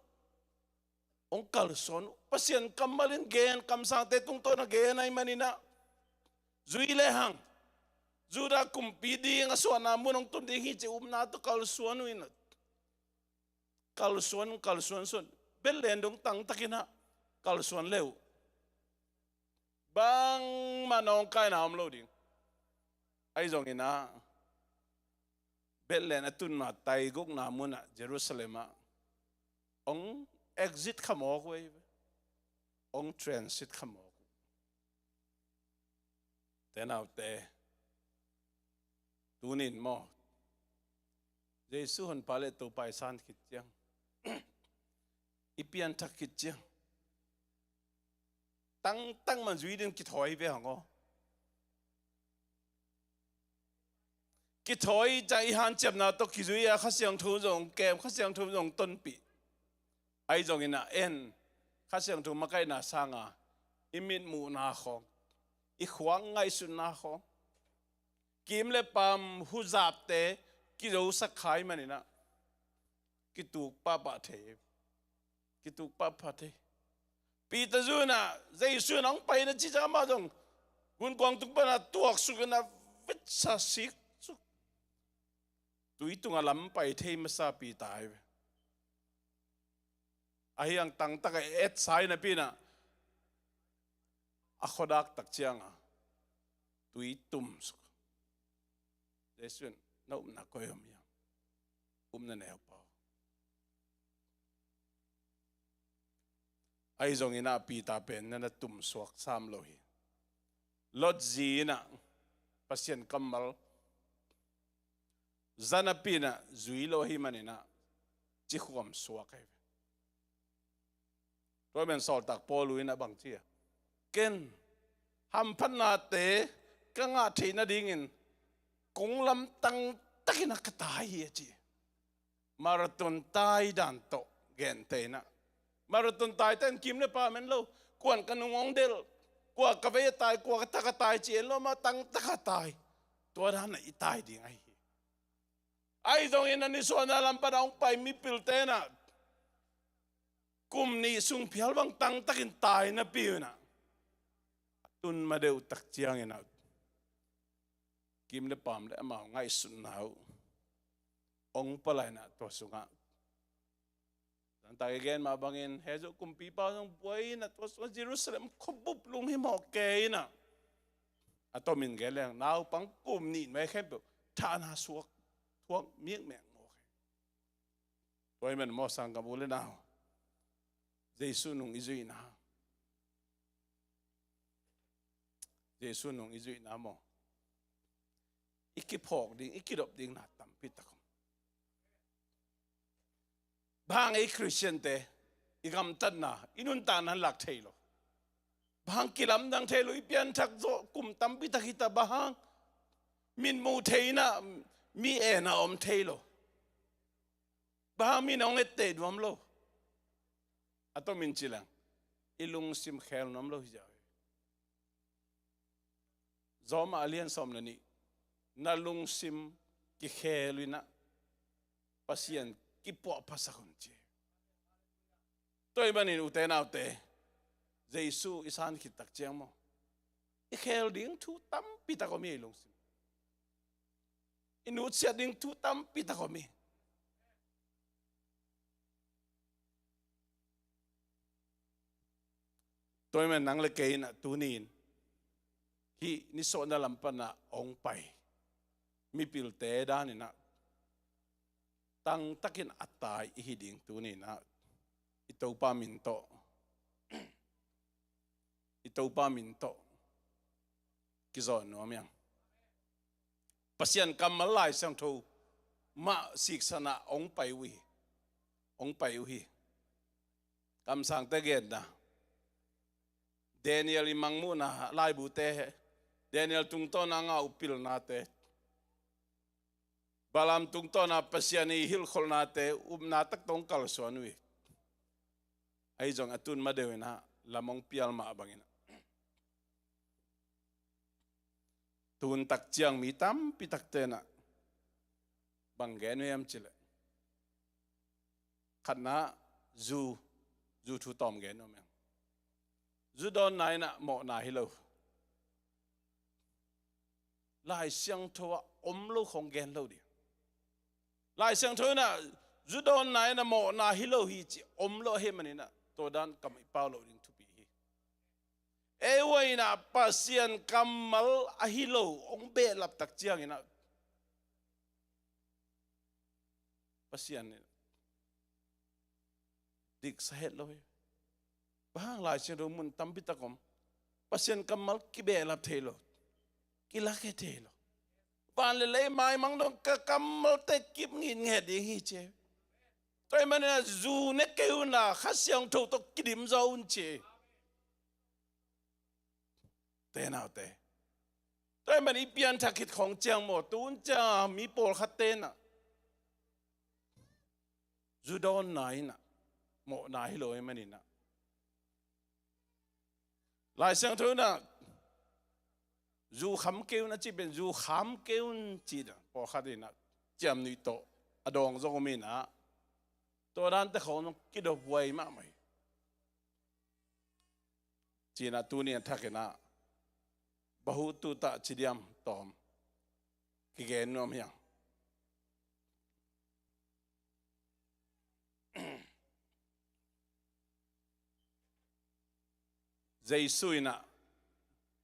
Hong kalsuan uh. Pasian kammal in gen, kamsangte tungtawn a gen ahih manin ah, zui lehang Judah kumpi ding a suahna mun hong tun ding hi ci. Upna tawh kalsuan uh in ah, kalsuan, kalsuan, suan. Bethlehem dong tangtakin ah kalsuan le uh, bangmah nawngkaina om lo ding. Ahi zongin ah Bethlehem a tun ma taigukna mun ah, Jerusalem ah hong exit kha mawk uh ei ve. Hong transit kha mawk uh. Te naute, tunin maw, Jesu Honpa le Topa i san khit ciang, i pianthak khit ciang, tangtak man zui ding kithawi ve hang aw. Kithawi ciang i hanciamna tawh kizui a, Kha Siangtho zong kem, Kha Siangtho zong tonpih. Ahi zongin ah en, Kha Siangtho makaihna sanga i mitmuhna khawng, i khuak ngaihsutna khawng, kim le paam huzapte kizosak kha ahih manin ah kituk pahpah thei. Kituk pahpah thei. Peter zun ah, Jesu in hong pai na ci ciang amah zong gunkuang tung pan a tuaksuk in a vetsa siksuk. Tui tungah lam pai thei masa Peter hi ve. Ahi hang tangtak a etsa hi napi in ah, a khuadak tak ciangin tui tumsuk. Jesu in, na upna koi om hiam? Upna neu pah aw. Ahi zongin ah Peter pen na na tumsuak sam lo hi. Lot zi in ah Pasian kammal za napi in ah zui lo ahih manin ah cikhuam suak ahi ve. Tua ahih manin sawltak Paul in ah bang ci a, ken hamphatnate ka ngah theih nadingin kong lamtang takin ah ka tai hi a ci. Marathon tai dan tawh gente in ah, marathon tai ten kim le paam en lo, kuan ka nung hong delh, kua ka vei a tai, kua ka thak a tai ci en lo, ma tangtak a tai. Tua dan ah i tai ding ahi hi. Ahi zongin a nisuahna lam pan a hong pai mipilte in ah kum nih sung phial bang tangtakin tai napi in ah, a tun ma deuh tak ciangin ah kim le paam le amau ngaihsutna uh hong palaina tua sungah, zanta i gen mah bangin Hezo kumpipa zong buai in ah tua sungah Jerusalem khuabup lunghimawh kei in ah, a tomin gen leng naupang kum nih nuai khempeuh thahna suak, thuak mikmek mawk hi. Tua ahih manin maw, sanggam u le nau, Jesu nung i zuihna, Jesu nung i zuihna maw, i kiphawk ding, i kidop ding na tampi tak om. Bang hang ei Khristiante i gamtatna, i nuntakna lak thei lo? Bang hang kilamdang thei lo, i pianthak zawh kum tampi tak hi ta, bang hang mitmuh thei in ah mi en a om thei lo? Bang hang mi nong etteh nuam lo? A tomin ci leng, i lungsim khel nuam lo hi zaw hi. Rom a lian sawm le nih, na lungsim kikhel in ah Pasian kipuahphasak un ci. Tua ahih manin ute naute, Jesu i san khit tak ciang maw, i khel ding thu tampi tak om hi ei lungsim. I nutsiat ding thu tampi tak om hi. Tua ahih manin nang le kei in ah tuni-in hih nisuahna lam panah hong pai mipilte daninah tangtakin a tai i hi ding tuninah i Topa min tawh, i Topa min tawh kizawn nuam hiang. Pasian kammal Lai Siangtho mah siksanah hong pai uh hi, hong pai uh hi. Kamsangte genna, Daniel i mangmuhna, laibute, Daniel tungtawna ngah uh pilnate, Balaam tungtawna Pasian i hilhkholhnate upna tak tawh hong kalsuan uh hi. Ahi zong a tun ma deuh inah lam hong pial mah banginah tun tak ciang mi tampi takte inah bang gen uh hiam cileh, khatna, zu, zu thu tawm gen uh hiam? Zu dawnna inah mawhna hi lo. Lai Siangtho ah om lo khong gen lo ding. Lai Siangtho inah zu dawnna inah mawhna hi lo hi ci om lo ahih maninah tua dan kam i pau lo ding thupi hi. Ei uh inah Pasian kammal ahi lo hong behlap tak cianginah Pasian in diksa het lo hi. Bang hang? Lai Siangtho mun tampi tak om, Pasian kammal kibehlap thei lo, kilak het thei lo. Van le lei maimang dong ka kammalte kip ngitnget ding hi ci. Tua ahih maninah zu ne kei un a Kha Siangtho tawh kidim zaw un ci. Te naute, tua ahih manin i pianthak khit khong ciang maw, tun ciang mi pawlkhat tenah zu dawnna inah mawhna hi lo ahih maninah Lai Siangtho inah zu kham kei un a cih pen zu kham kei un cih dan pawlkhat inah ciamnuih tawh a dawng zong om inah tua dante khong zong kidophuai mahmah hi. Cinah tuni a thakinah bahu tutah cidiam tawm kigen nuam hiang. Jesu inah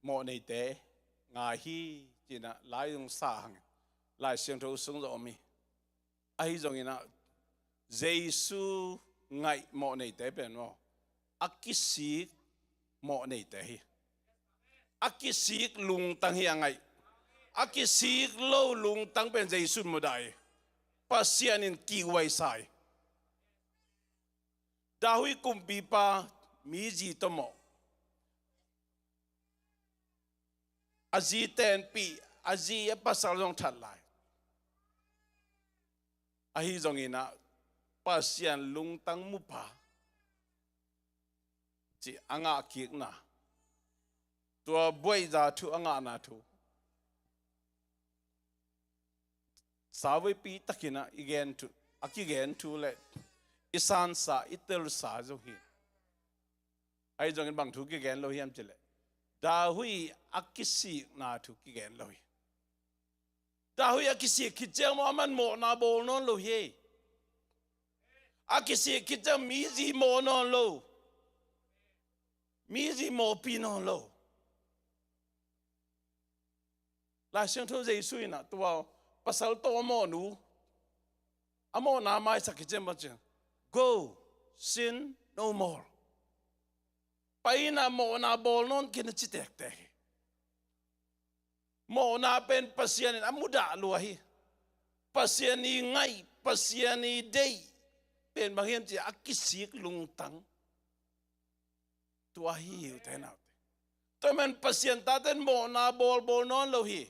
mawhneite ngai hi cinah lai zong sa hangin Lai Siangtho sung zong om hi. Ahi zonginah Jesu ngaih mawhneite pen maw, a kisik mawhneite hi. A kisik lungtang hi a ngaih. A kisik lo lungtang pen Jesu in mudah hi. Pasian in kihuaisa hi. David kumpipa mi zi tawh mawh, a zi tenpih, a zi a pasal zong that lai. Ahi zonginah Pasian lungtang mupa cih a ngahkikna, tua buaihza thu a ngahna thu sauvepi takinah i gen thu, a kigen thu le i sansa i telsa zong hi. Ahi zongin bang thu kigen lo hiam cileh, David a kisikna thu kigen lo hi. David a kisik khit ciang maw, aman mawhna bawl nawn lo hi. A kisik khit ciang mi zi mawh nawn lo, mi zi mawhpi nawn lo. Lai Siangtho Jesu inah tua pasal tawh a mawhnu, a mawhna maisak khit ciang maw ciang, "Go, sin no more." Pai inah mawhna bawl nawn kei in a ci tektek hi. Mawhna pen Pasian in a mudah lua hi. Pasian i ngaih, Pasian i deih pen bang hiam cih a kisik lungtang tua hi hi, ute naute. Tua ahih manin Pasian taten mawhna bawl bawl nawn lo hi.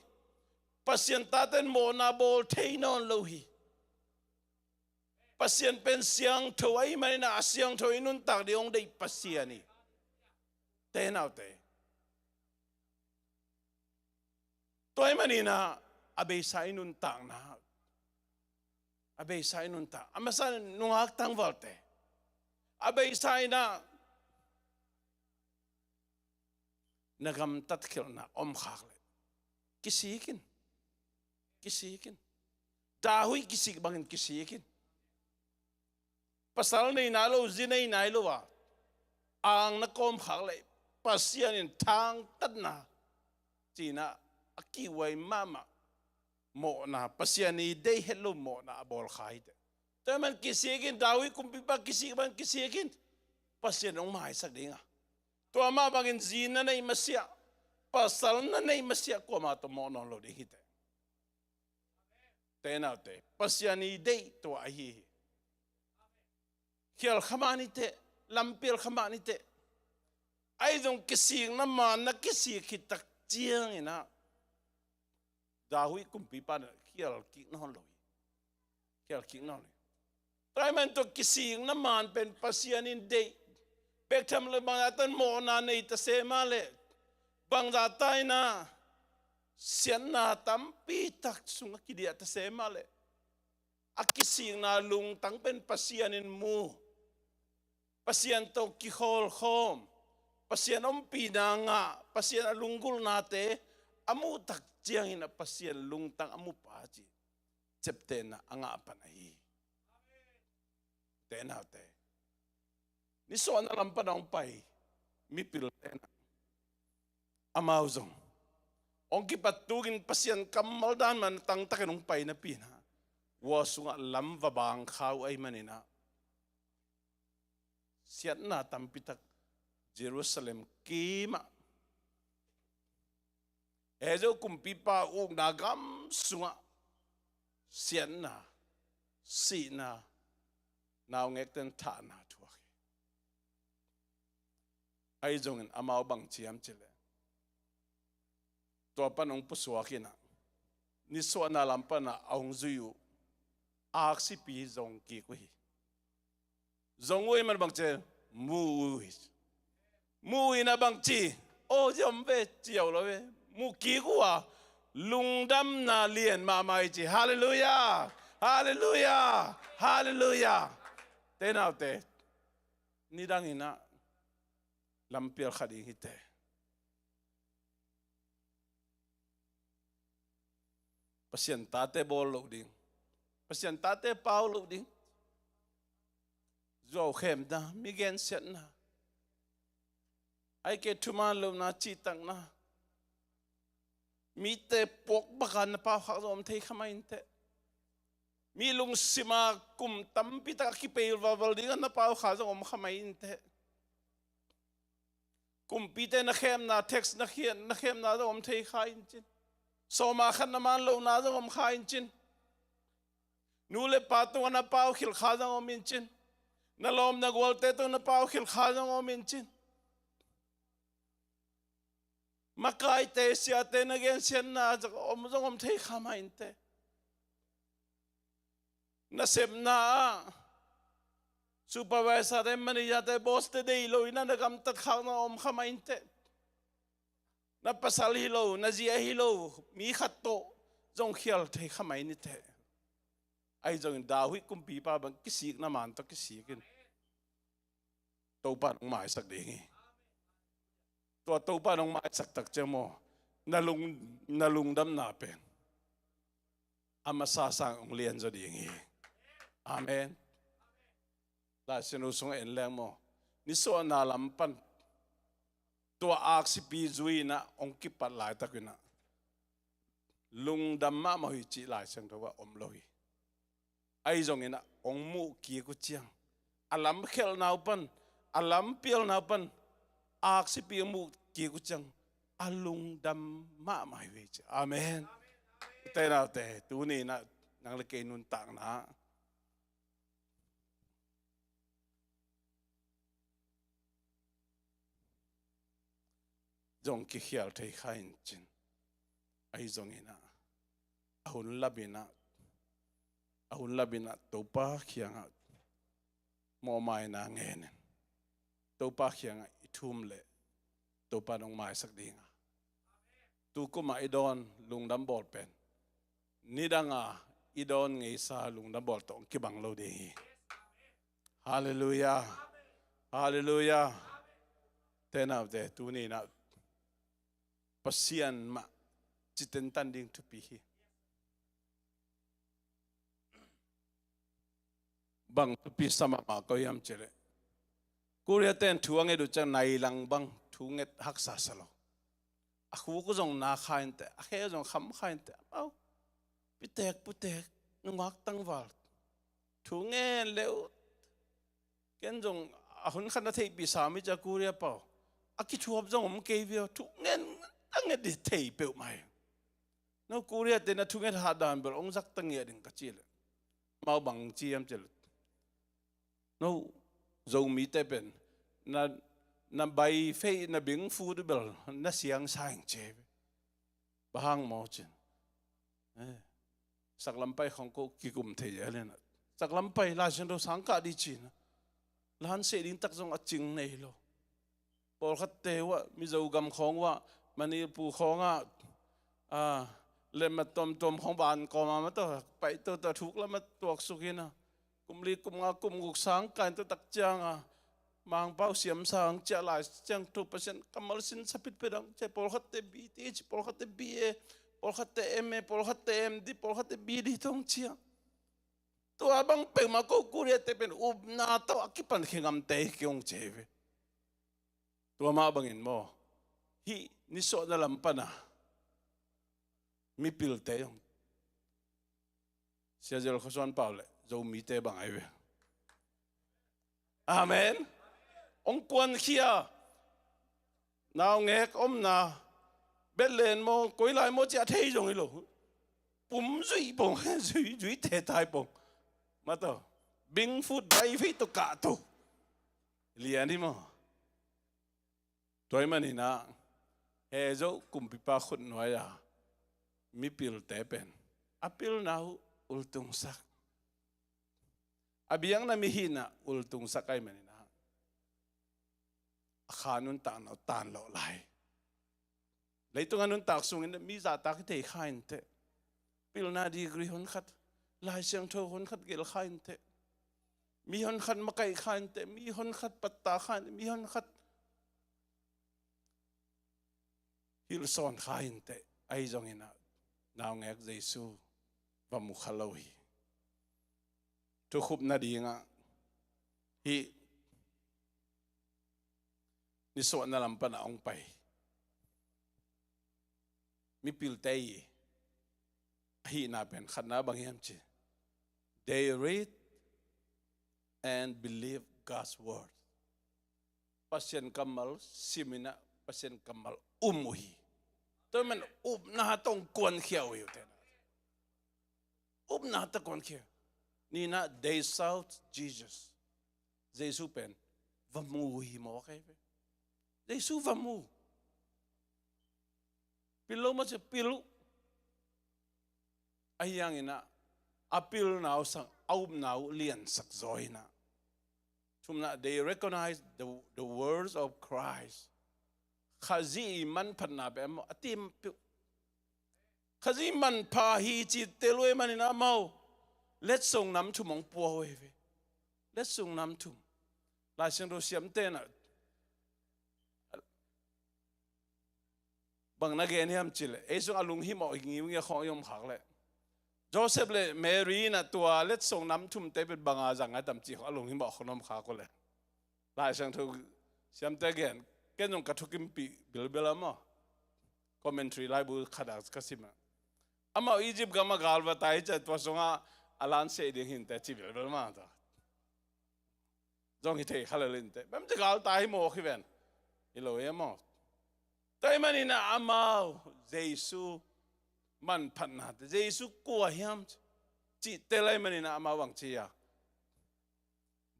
Pasian taten mawhna bawl thei nawn lo hi. Pasian pen siangtho ahih manin a siangtho i nuntak ding hong deih Pasian hi, ute naute. Tua ahih manin a beisa i nuntakna, a beisa i nuntak, a masa nungak tangvalte, a beisa inah na gamtat khialhna om khak leh kisik in, kisik in. David kisik bangin kisik in. Pasal nei nai lo, zi nei nai lo a ang na kawm khak leh Pasian in thangtatna ci-in ah a kihuai mahmah mawhna, Pasian i deih het lo mawhna a bawl kha hi teh. Tua ahih manin kisik in, David kumpipa kisik man kisik in, Pasian hong maisak ding a, tua mah bangin zi na neih masiah, pasal na neih masiah, kuamah tawh mawh nawn lo ding hi teh. Te naute, Pasian i deih tua ahi hi. Khial kha mah ni teh, lampial kha mah ni teh. Ahi zong kisikna maan na kisik khit tak ciangin ah David kumpipa in khial kik nawn lo hi. Khial kik nawn lo hi. Tua ahih manin tua kisikna maan pen Pasian in deih. Bek tham lo bangzah ta in mawhna nei ta se mah leh, bangzah ta in ah siatna tampi tak sungah kidiah ta se mah leh, a kisikna lungtang pen Pasian in mu, Pasian tawh kikhawlkhawm, Pasian ompihna ngah, Pasian a lunggulhnate a muh tak ciangin ah Pasian lungtang a mupa ci ciaptehna a ngah pan ahi hi. Te naute, nisuahna lam pan a hong pai mipilte in ah amau zong hong kipat tukin Pasian kammal dan mah tangtakin hong pai napi in ah, khua sungah lam va bang kha uh ahih manin ah siatna tampi tak Jerusalem kimah, Ahaz kumpipa ukna gam sungah siatna, sihna, naungekten thahna thuak hi. Ahi zongin amau bang ci hiam cih leh, tua pan hong pusuak in ah, nisuahna lam pan ah a hong zui uh aksipi zong kik uh hi. Zong uh ahih man bang ci, mu uh hi. Mu uh in ah bang ci, aw, zia om ve, ci uh lo ve. Mu kik uh a, lungdamna lian mahmah hi ci. Halleluiah! Halleluiah! Halleluiah! Te naute, nidang in ah lampial kha ding hi teh. Pasian tate bawl loh ding, Pasian tate pau loh ding. Zuaukhemna, mi gensiatna, ahih kei leh thuman lohna, cihtakna, mite puak baka na pau khak zong om thei kha mai in teh. Mi lungsim a kum tampi tak a kipei valval ding a na pau kha zong om kha mai in teh. Kumpite na khemna, text na khia-, na khemna zong om thei kha in cin. Sawma khat na man lohna zong om kha in cin. Nu le pa tungah na pau khilh kha zong om in cin. Na lawm na gualte tungah na pau khilh kha zong om in cin. Makaite, siate na gensiatna zong om, zong om thei kha mai in teh. Nasepna ah supervisor te, manager te, boss te deih lo in ah na gamtat khak na om kha mai in teh. Na pasal hi lo, na zi ahi lo mi khat tawh zong khial thei kha mai ni teh. Ahi zongin David kumpipa bang kisikna maan tawh kisik in, Topa in hong maisak ding hi. Tua Topa in hong maisak tak ciang maw, na lung, na lungdamna pen a masa sang hong lian zaw ding hi. Amen. Lai Siangtho sungah en leng maw, nisuahna lam pan tua aksipi zui in ah hong kipat laitak in ah lungdam mahmah uh hi cih Lai Siangtho ah om lo hi. Ahi zongin ah hong muh kik uh ciang, a lamkhialhna uh pan, a lampialna uh pan aksipi hong muh kik uh ciang a lungdam mahmah hi ve ci. Amen. Te naute, tuni in ah nang le kei nuntakna zong kikhial thei kha in cin. Ahi zongin ah, a hun lam in ah, a hun lam in ah Topa kiangah mawhmaina ngen in, Topa kiangah i thum leh Topa in hong maisak ding a, tu kum a i dawn lungdam bawl pen nidang a i dawn ngeisa lungdam bawl tawh hong kibang lo ding hi. Halleluiah. Halleluiah. Te naute, tuni in ah Pasian mah cih tentan ding thupi hi. Bang thupi sa mahmah ko hiam cih leh, Korea ten thu a nget uh ciang nai lang bang thu nget haksa sa lo. A khuk uh zong na kha inteh, a khe uh zong kham kha inteh. Amau pitek putek, nungak tangval, thu ngen le uh. Ken zong a hun khat na theihpih sam hi cia, Korea pau. A kithuap zong om kei viau, thu ngen tang nget dih thei peuhmah hi. No Korea te na thunget hat dan bel ong zak ta ngiat ding ka ci leh, amau bang ci hiam ci leh, no Zomite pen na, na bai feih, na bing fut uh bel na siang sa ing ci hi ve. Bang hang maw cin, eh, saklampai khong ko kikum thei zel hi na. Saklampai Lai Siangtho sang kah dih ci na, lanseh ding tak zong a cing nei lo. Pawlkhatte uh ah, Mizo gam khawng uh ah, Manipur khawng ah, a, lemmat tuamtuam khawng van kawm ah mah tawh paito tawh thuk lam ah tuaksuk hi na. Kum li, kum nga, kum guk sang kain tawh tak ciang a, Mangpau siam sang ciah, Lai Siangtho, Pasian kammal sinsa pitpit ang ciah, pawlkhatte B T H, pawlkhatte B A, pawlkhatte M A, pawlkhatte M D, pawlkhatte B D tawh ciah. Tua bang peuhmah ko Korea te pen upna tawh a kipankhia ngamte hi kei ung ci hi ve. Tua mah bangin maw, hih nisuahna lam pan a mipilte zong, Sia Zel Khua Suan pau leh Zomite bang ahi ve. Amen. Ong kuankhia, naungek omna, Bethlehem maw, koi lai maw ci a thei zong hi lo. Pum zui pong, zui, zui te tai pong. Mah tawh, bing fut bai feih tawh kah tawh. Lian hi maw. Tua ahih manin ah, he zo kumpipa khutnuai a mipilte pen a pilna uh ultungsak, a biakna mihihna ultungsak ahih manin ah, a kha nuntakna uh tanlawh lai. Leitung a nuntak sungin mi zahtak hi thei kha inteh. Pilna degree honkhat, Lai Siangtho honkhat gelh kha inteh. Mi honkhat makaih kha inteh, mi honkhat pattah kha inteh, mi honkhat hilhsawn kha inteh. Ahi zongin ah, naungek Jesu va mu kha lo hi. Thukhupna dingah hih nisuahna lam pan a hong pai mipilte i ahihna pen khatna bang hiam ci, they read and believe God's word. Pasian kammal simin ah Pasian kammal um uh hi. Tua man upna tawh kuankhia uh hi uh teh. Upna tawh kuankhia. Nihna, they sought Jesus. Jesu pen va mu uh hi maw, ka hi ve. Jesu va mu. Pil lo maw ci, pil uh. Ahi hangin ah, a pilna uh sang a upna uh liansak zaw in ah. Thumna, they recognize the, the words of Christ. Khazih i manphatna pen amau a tim piuh. Khazih manpha hi cih teel uh ahih manin amau letsong nam thum hong pua uh hi ve. Letsong nam thum. Lai Siangtho siamte in ah bang na gen hiam cih leh, ei sung a lunghimawh ngiungia khawng i om khak leh, Joseph le Mary in ah tua letsong nam thumte pen bang a zang a tam cih khawng a lunghimawh khawng na om khak uh leh, Lai Siangtho siamte gen, ken zong ka thukimpih bilbel a maw. Commentary laibu khat ah ka sim ah, amau Egypt gam ah gal va tai ciang tua sungah a lanseh ding hi inteh ci bilbel mah ta. Zong hi thei kha lel inteh. Bang ci, gal tai hi mawk hi ven. Hi lo hi maw. Tua ahih manin ah amau Jesu manphatnate, Jesu kua hiam cih teel ahih manin ah amau bang ci a,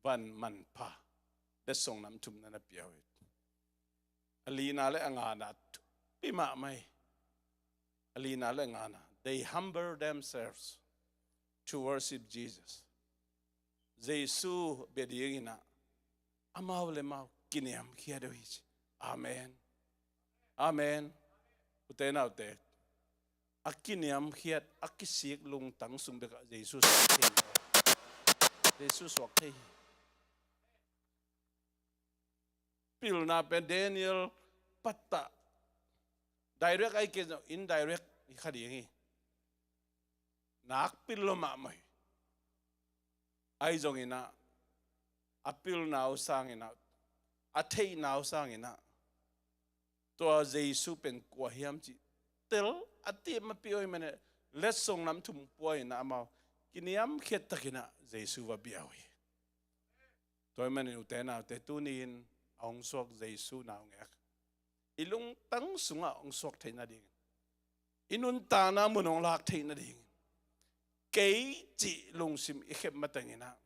van manpha letsong nam thum na na pia uh hi. A lina le a ngana thupi mahmah hi. A lina le a ngana, they humble themselves to worship Jesus. Jesu bia dingin ah amau le amau kiniamkhiat uh hi ci. Amen. Amen. Ute naute, a kiniamkhiat, a kisik lungtang sung bekah Jesu suak thei hi. Jesu suak thei hi. Pilna pen Daniel pattah, direct ahih kei zong indirect hi kha ding hi. Nak pil lo mahmah hi. Ahi zongin ah, a pilna uh sangin ah, a theihna uh sangin ah, Tua Jesu pen kua hiam cih tel a tih mapih uh ahih manin letsong nam thum pua in ah amau kiniamkhiat takin ah Jesu va bia uh hi. Tua ahih manin ute naute, tuni-in a hong suak Jesu naungek i lungtang sungah hong suak theih nadingin, i nuntakna mun hong lak theih nadingin, kei cih lungsim i khep matengin ah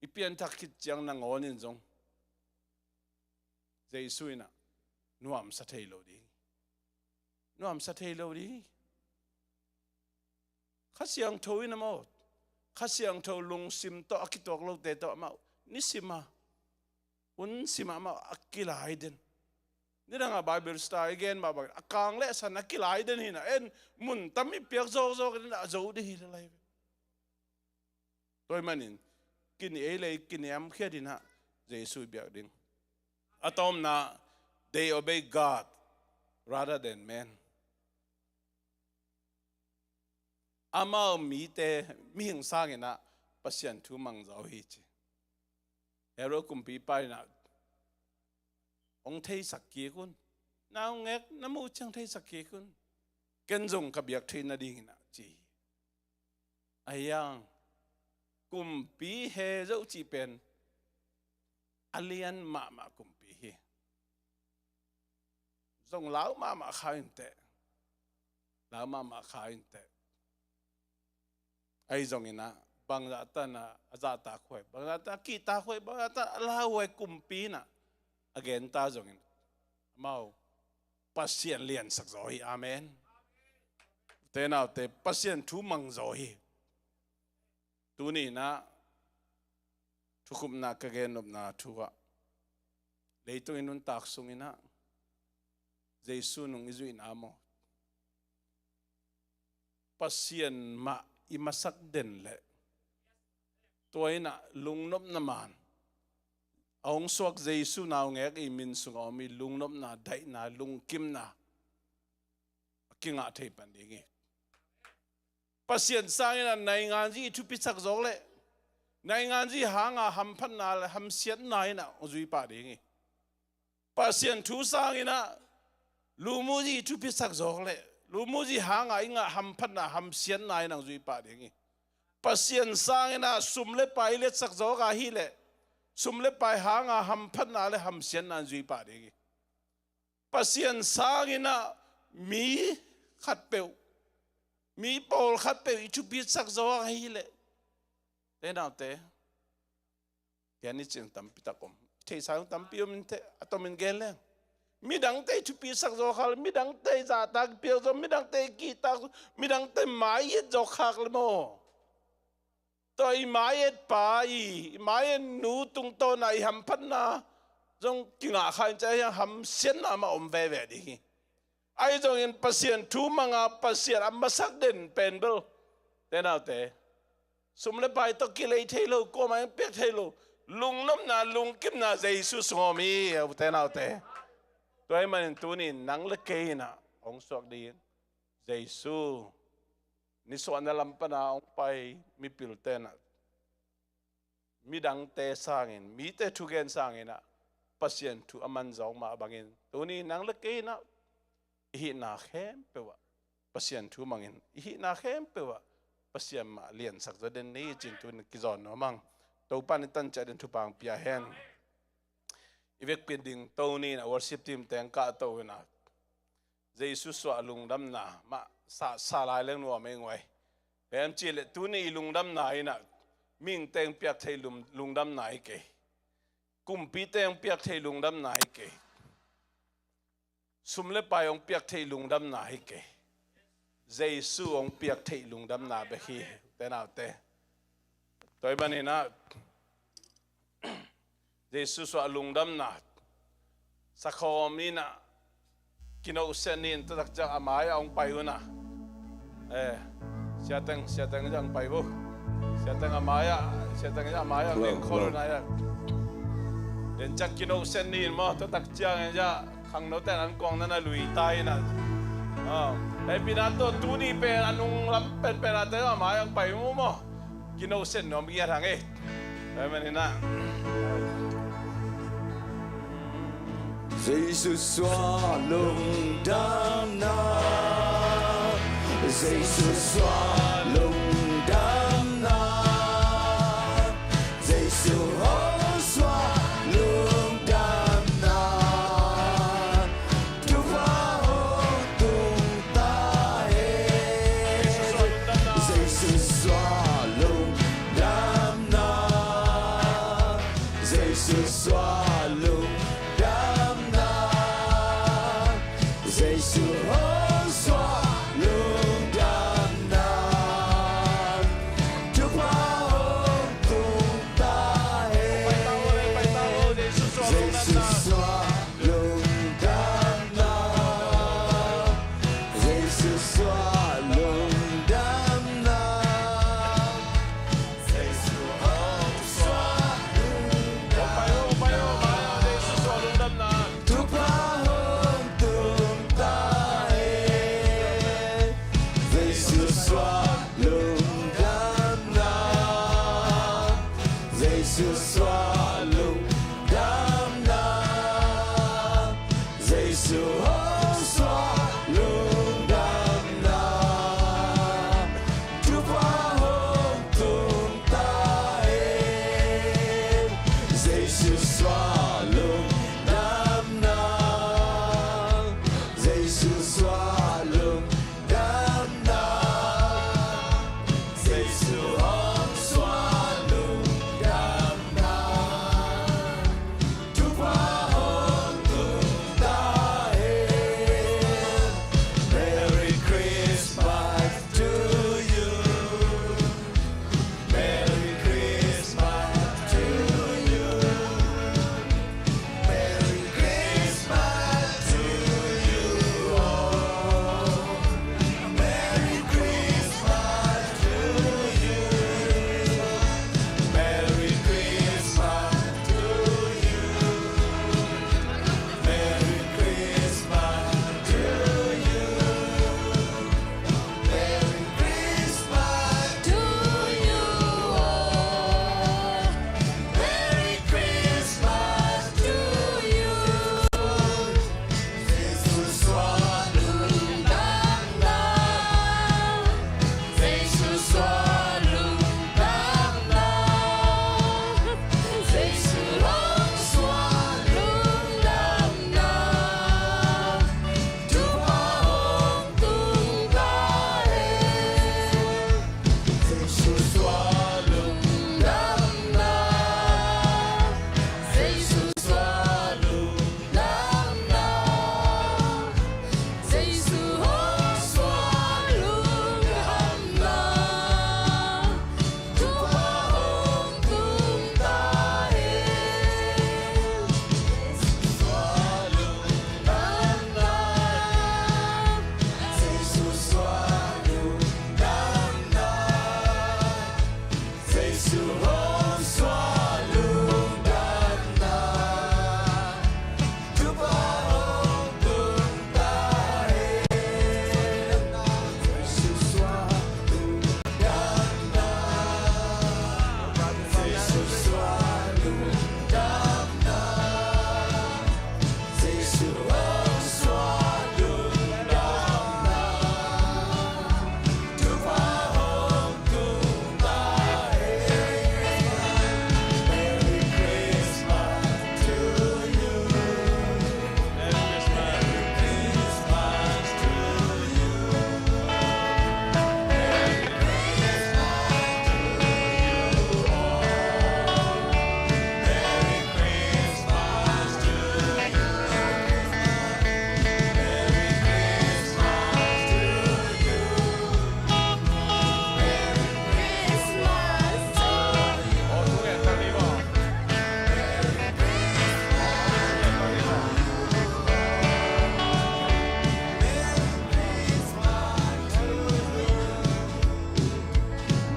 i pianthak khit ciang nangawnin zong Jesu in ah nuamsa thei lo ding. Nuamsa thei lo ding. Kha Siangtho in ah maw, Kha Siangtho lungsim tawh a kituak lote tawh amau nisim a, hun sim a amau a kilai den. Nidang a Bible study i gen mah bangin a kang le a san a kilai den hi in ah, en mun tam i piak zawkzawk in ah a zo ding hi le lai ve. Tua ahih manin kini ei le ei kiniamkhiat in ah Jesu i biak ding. A tawpna, they obey God rather than men. Amau mite, mihing sangin ah Pasian thu mang zaw hi ci. Herod kumpipa in ah hong theisak kik un. Naungek na muh ciang theisak kik un. Ken zong ka biak theih nadingin ah ci hi. Ahi hang kumpi he zo cih pen a lian mahmah kumpi hi. Zong lau mahmah kha inteh. Lau mahmah kha inteh. Ahi zongin ah bangzah tan a zahtak huai, bangzah tan a kihtak huai, bangzah tan a lau huai kumpi in ah a genta zongin amau Pasian liansak zaw hi. Amen. Ute naute, Pasian thu mang zaw hi. Tuni in ah thukhupna ka gennopna thu ah, leitung i nuntak sungin ah Jesu nung i zuihna maw, Pasian mah i masak den leh tua in ah lungnopna man, a hong suak Jesu naungek i min sungah om i lungnopna, daihna, lungkimna a kingah thei pan ding hi. Pasian sangin ah nainganzi i thupisak zawk leh nainganzi hanga hamphatna le hamsiatna in ah hong zui pah ding hi. Pasian thu sangin ah lumuzi i thupisak zawk leh lumuzi hanga i ngah hamphatna hamsiatna in ah hong zui pah ding hi. Pasian sangin ah sum le pai i liatsak zawk ahih leh sum le pai hanga hamphatna le hamsiatna in zui pah ding hi. Pasian sangin ah mi khatpeuh, mi pawl khatpeuh i thupisak zawk ahih leh, ute naute, gen i cih tampi tak om. I theihsa tampi om inteh, a tomin gen leng. Midangte i thupisak zawk khak leh, midangte i zahtak i piak zawk, midangte i kihtak zawk, midangte mai i et zawk khak leh maw, tua i mai-et pa i, i mai-et nu tungtawn a i hamphatna zong kingah kha in, ciah hiang hamsiatna mah om veve ding hi. Ahi zongin Pasian thu manga Pasian a masak den pen bel, ute naute, sum le pai tawh kilei thei lo, kuamah in piak thei lo, lungnopna, lungkimna Jesu sung om hi, ute naute. Tua ahih manin tuni-in nang le kei in ah hong suak dingin Jesu nisuahna lam pana hong pai mipilte in ah midangte sangin, mite thugen sangin ah Pasian thu a man zawk mah bangin tuni nang le kei in ah i hihna khempeuh ah Pasian thu mangin, i hihna khempeuh ah Pasian mah liansak zaw den ni cih tuni kizawn nuam ing. Topa in i tan ciat ding thupha hong pia hen. I vekpi ding Tony in ah worship team teng kahto in ah Jesu suah lungdamna mah sa, sa lai leng nuam ei nguai. Bang hiam cih leh tuni i lungdamna in ah mihingte hong piak theih lum, lungdamna hi kei. Kumpite hong piak theih lungdamna hi kei. Sum le pai hong piak theih lungdamna hi kei. Jesu hong piak theih lungdamna bek hi, ute naute. Tua ahih manin ah Jesu suah lungdamna sakhawm in ah kinohsiat ni in, tua tak ciang a mai-ah hong pai un ah. Eh, siateng, siateng ciang hong pai uh. Siateng a mai-ah, siateng ciang a mai-ah hong ding khol un ah. Denciang kinohsiat ni in maw, tua tak ciang in ah khangnote in ankuang na na lui ta in ah. Ah, hehpihna tawh tuni pen a nunglam penpen a te a mai-ah hong pai uh maw. Kinohsiat nuam ngiat hang e. Amen in ah. Jesu suah lungdamna, Jesu suah lungdamna, Jesu hong suah lungdamna, thupha hong tung ta hen. Jesu suah lungdamna, Jesu suah lungdamna, Jesu hong suah lungdamna, thupha hong tung ta hen. Jesu suah lungdamna, Jesu suah lungdamna, Jesu hong suah lungdamna, thupha hong tung ta hen. Jesu suah lungdamna, Jesu suah lungdamna, Jesu hong suah lungdamna, thupha hong tung ta hen. Jesu suah lungdamna, Jesu suah lungdamna, Jesu hong suah lungdamna, thupha hong tung ta hen. Merry Christmas to you. Merry Christmas to you. Merry Christmas to you all. Merry Christmas to you. Merry Christmas to you. Merry Christmas to you. Merry Christmas to you all. Merry Christmas to you. Jesu suah lungdamna, Jesu suah lungdamna, Jesu hong suah lungdamna, thupha hong tung ta hen. Jesu suah lungdamna, Jesu suah lungdamna, Jesu hong suah lungdamna, thupha hong tung ta hen. Jesu suah lungdamna, Jesu suah lungdamna, Jesu hong suah lungdamna, thupha hong tung ta hen. Jesu suah lungdamna, Jesu suah lungdamna, Jesu hong suah lungdamna, thupha hong tung ta hen. Merry Christmas to you. Merry Christmas to you. Merry Christmas to you all. Merry Christmas to you. Merry Christmas to you. Merry Christmas to you. Merry Christmas to you. Merry Christmas to you.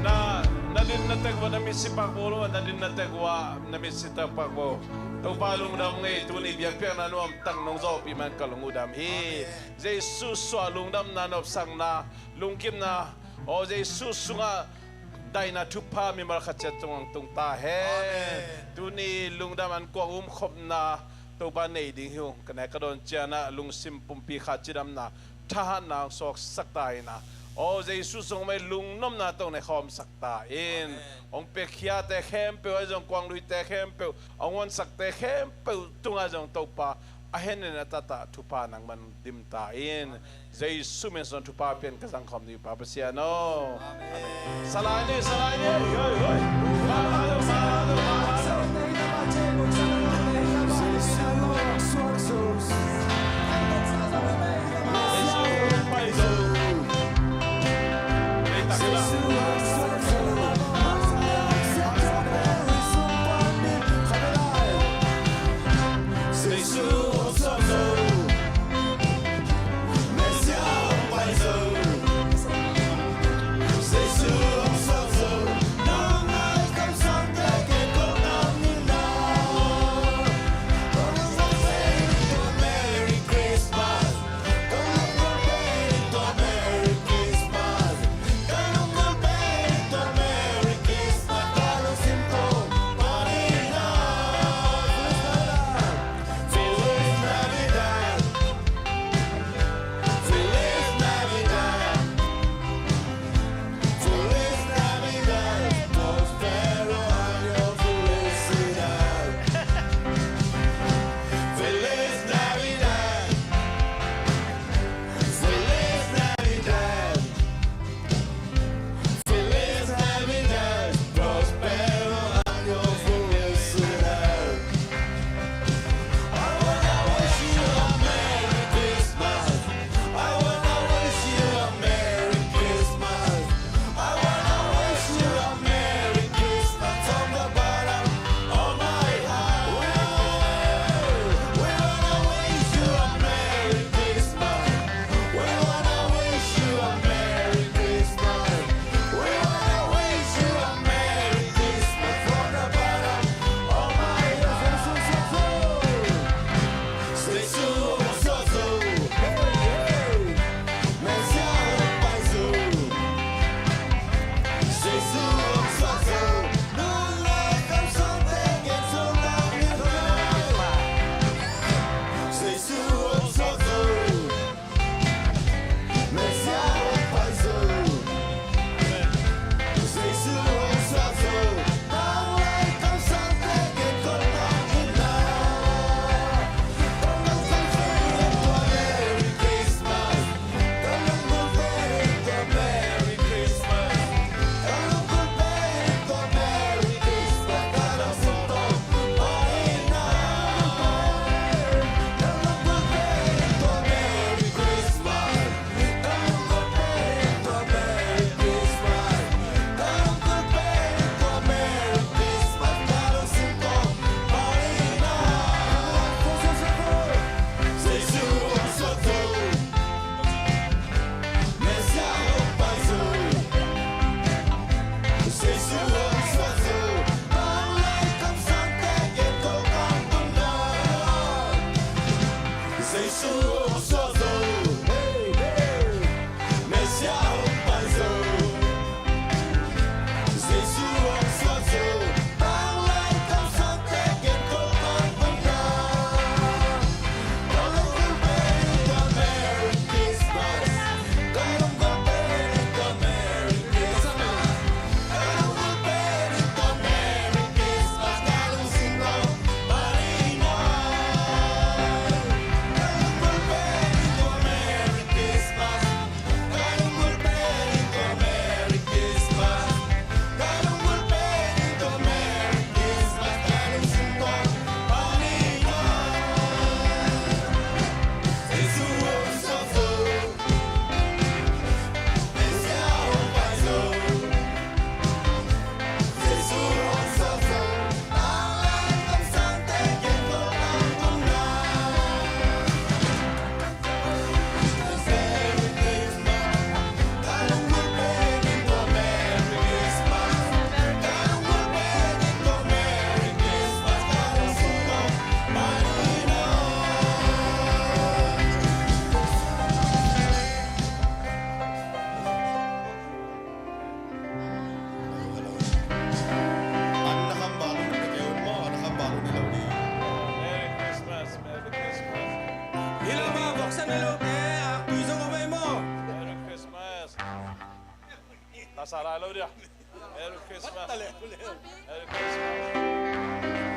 Na, na din na tek vo, na mitsi pak vo lo, na din na tek vo, na mitsi tak pak vo. Topa lungdam ngei, tuni biakpiakna nuam tak nong zawhpih man ka lung uh dam hi. Amen. Jesu suah lungdamna nopsakna, lungkimna, aw Jesu sungah daihna thupha mimal khat ciat tungah tung ta hen. Amen. Tuni lungdam an kuang umkhopna Topa nei ding hi ung. Ka nek ka dawn ciangin ah lungsim pumpi kha cidamna, thahatna hong suaksak ta in ah, aw Jesu sung mah i lungnopna tawh hong nekhawmsak ta in. Amen. Hong piakkhiate khempeuh ahi zong, kuangluite khempeuh, hong huansakte khempeuh tungah zong Topa a henin a tatah thupha nangman dim ta in. Jesu min sung thupha pian ka zangkhawm ding Pa Pasian aw. Amen. Salai ni, salai ni. Hoi, hoi. Tasa lai lo dia. Merry Christmas. Merry Christmas.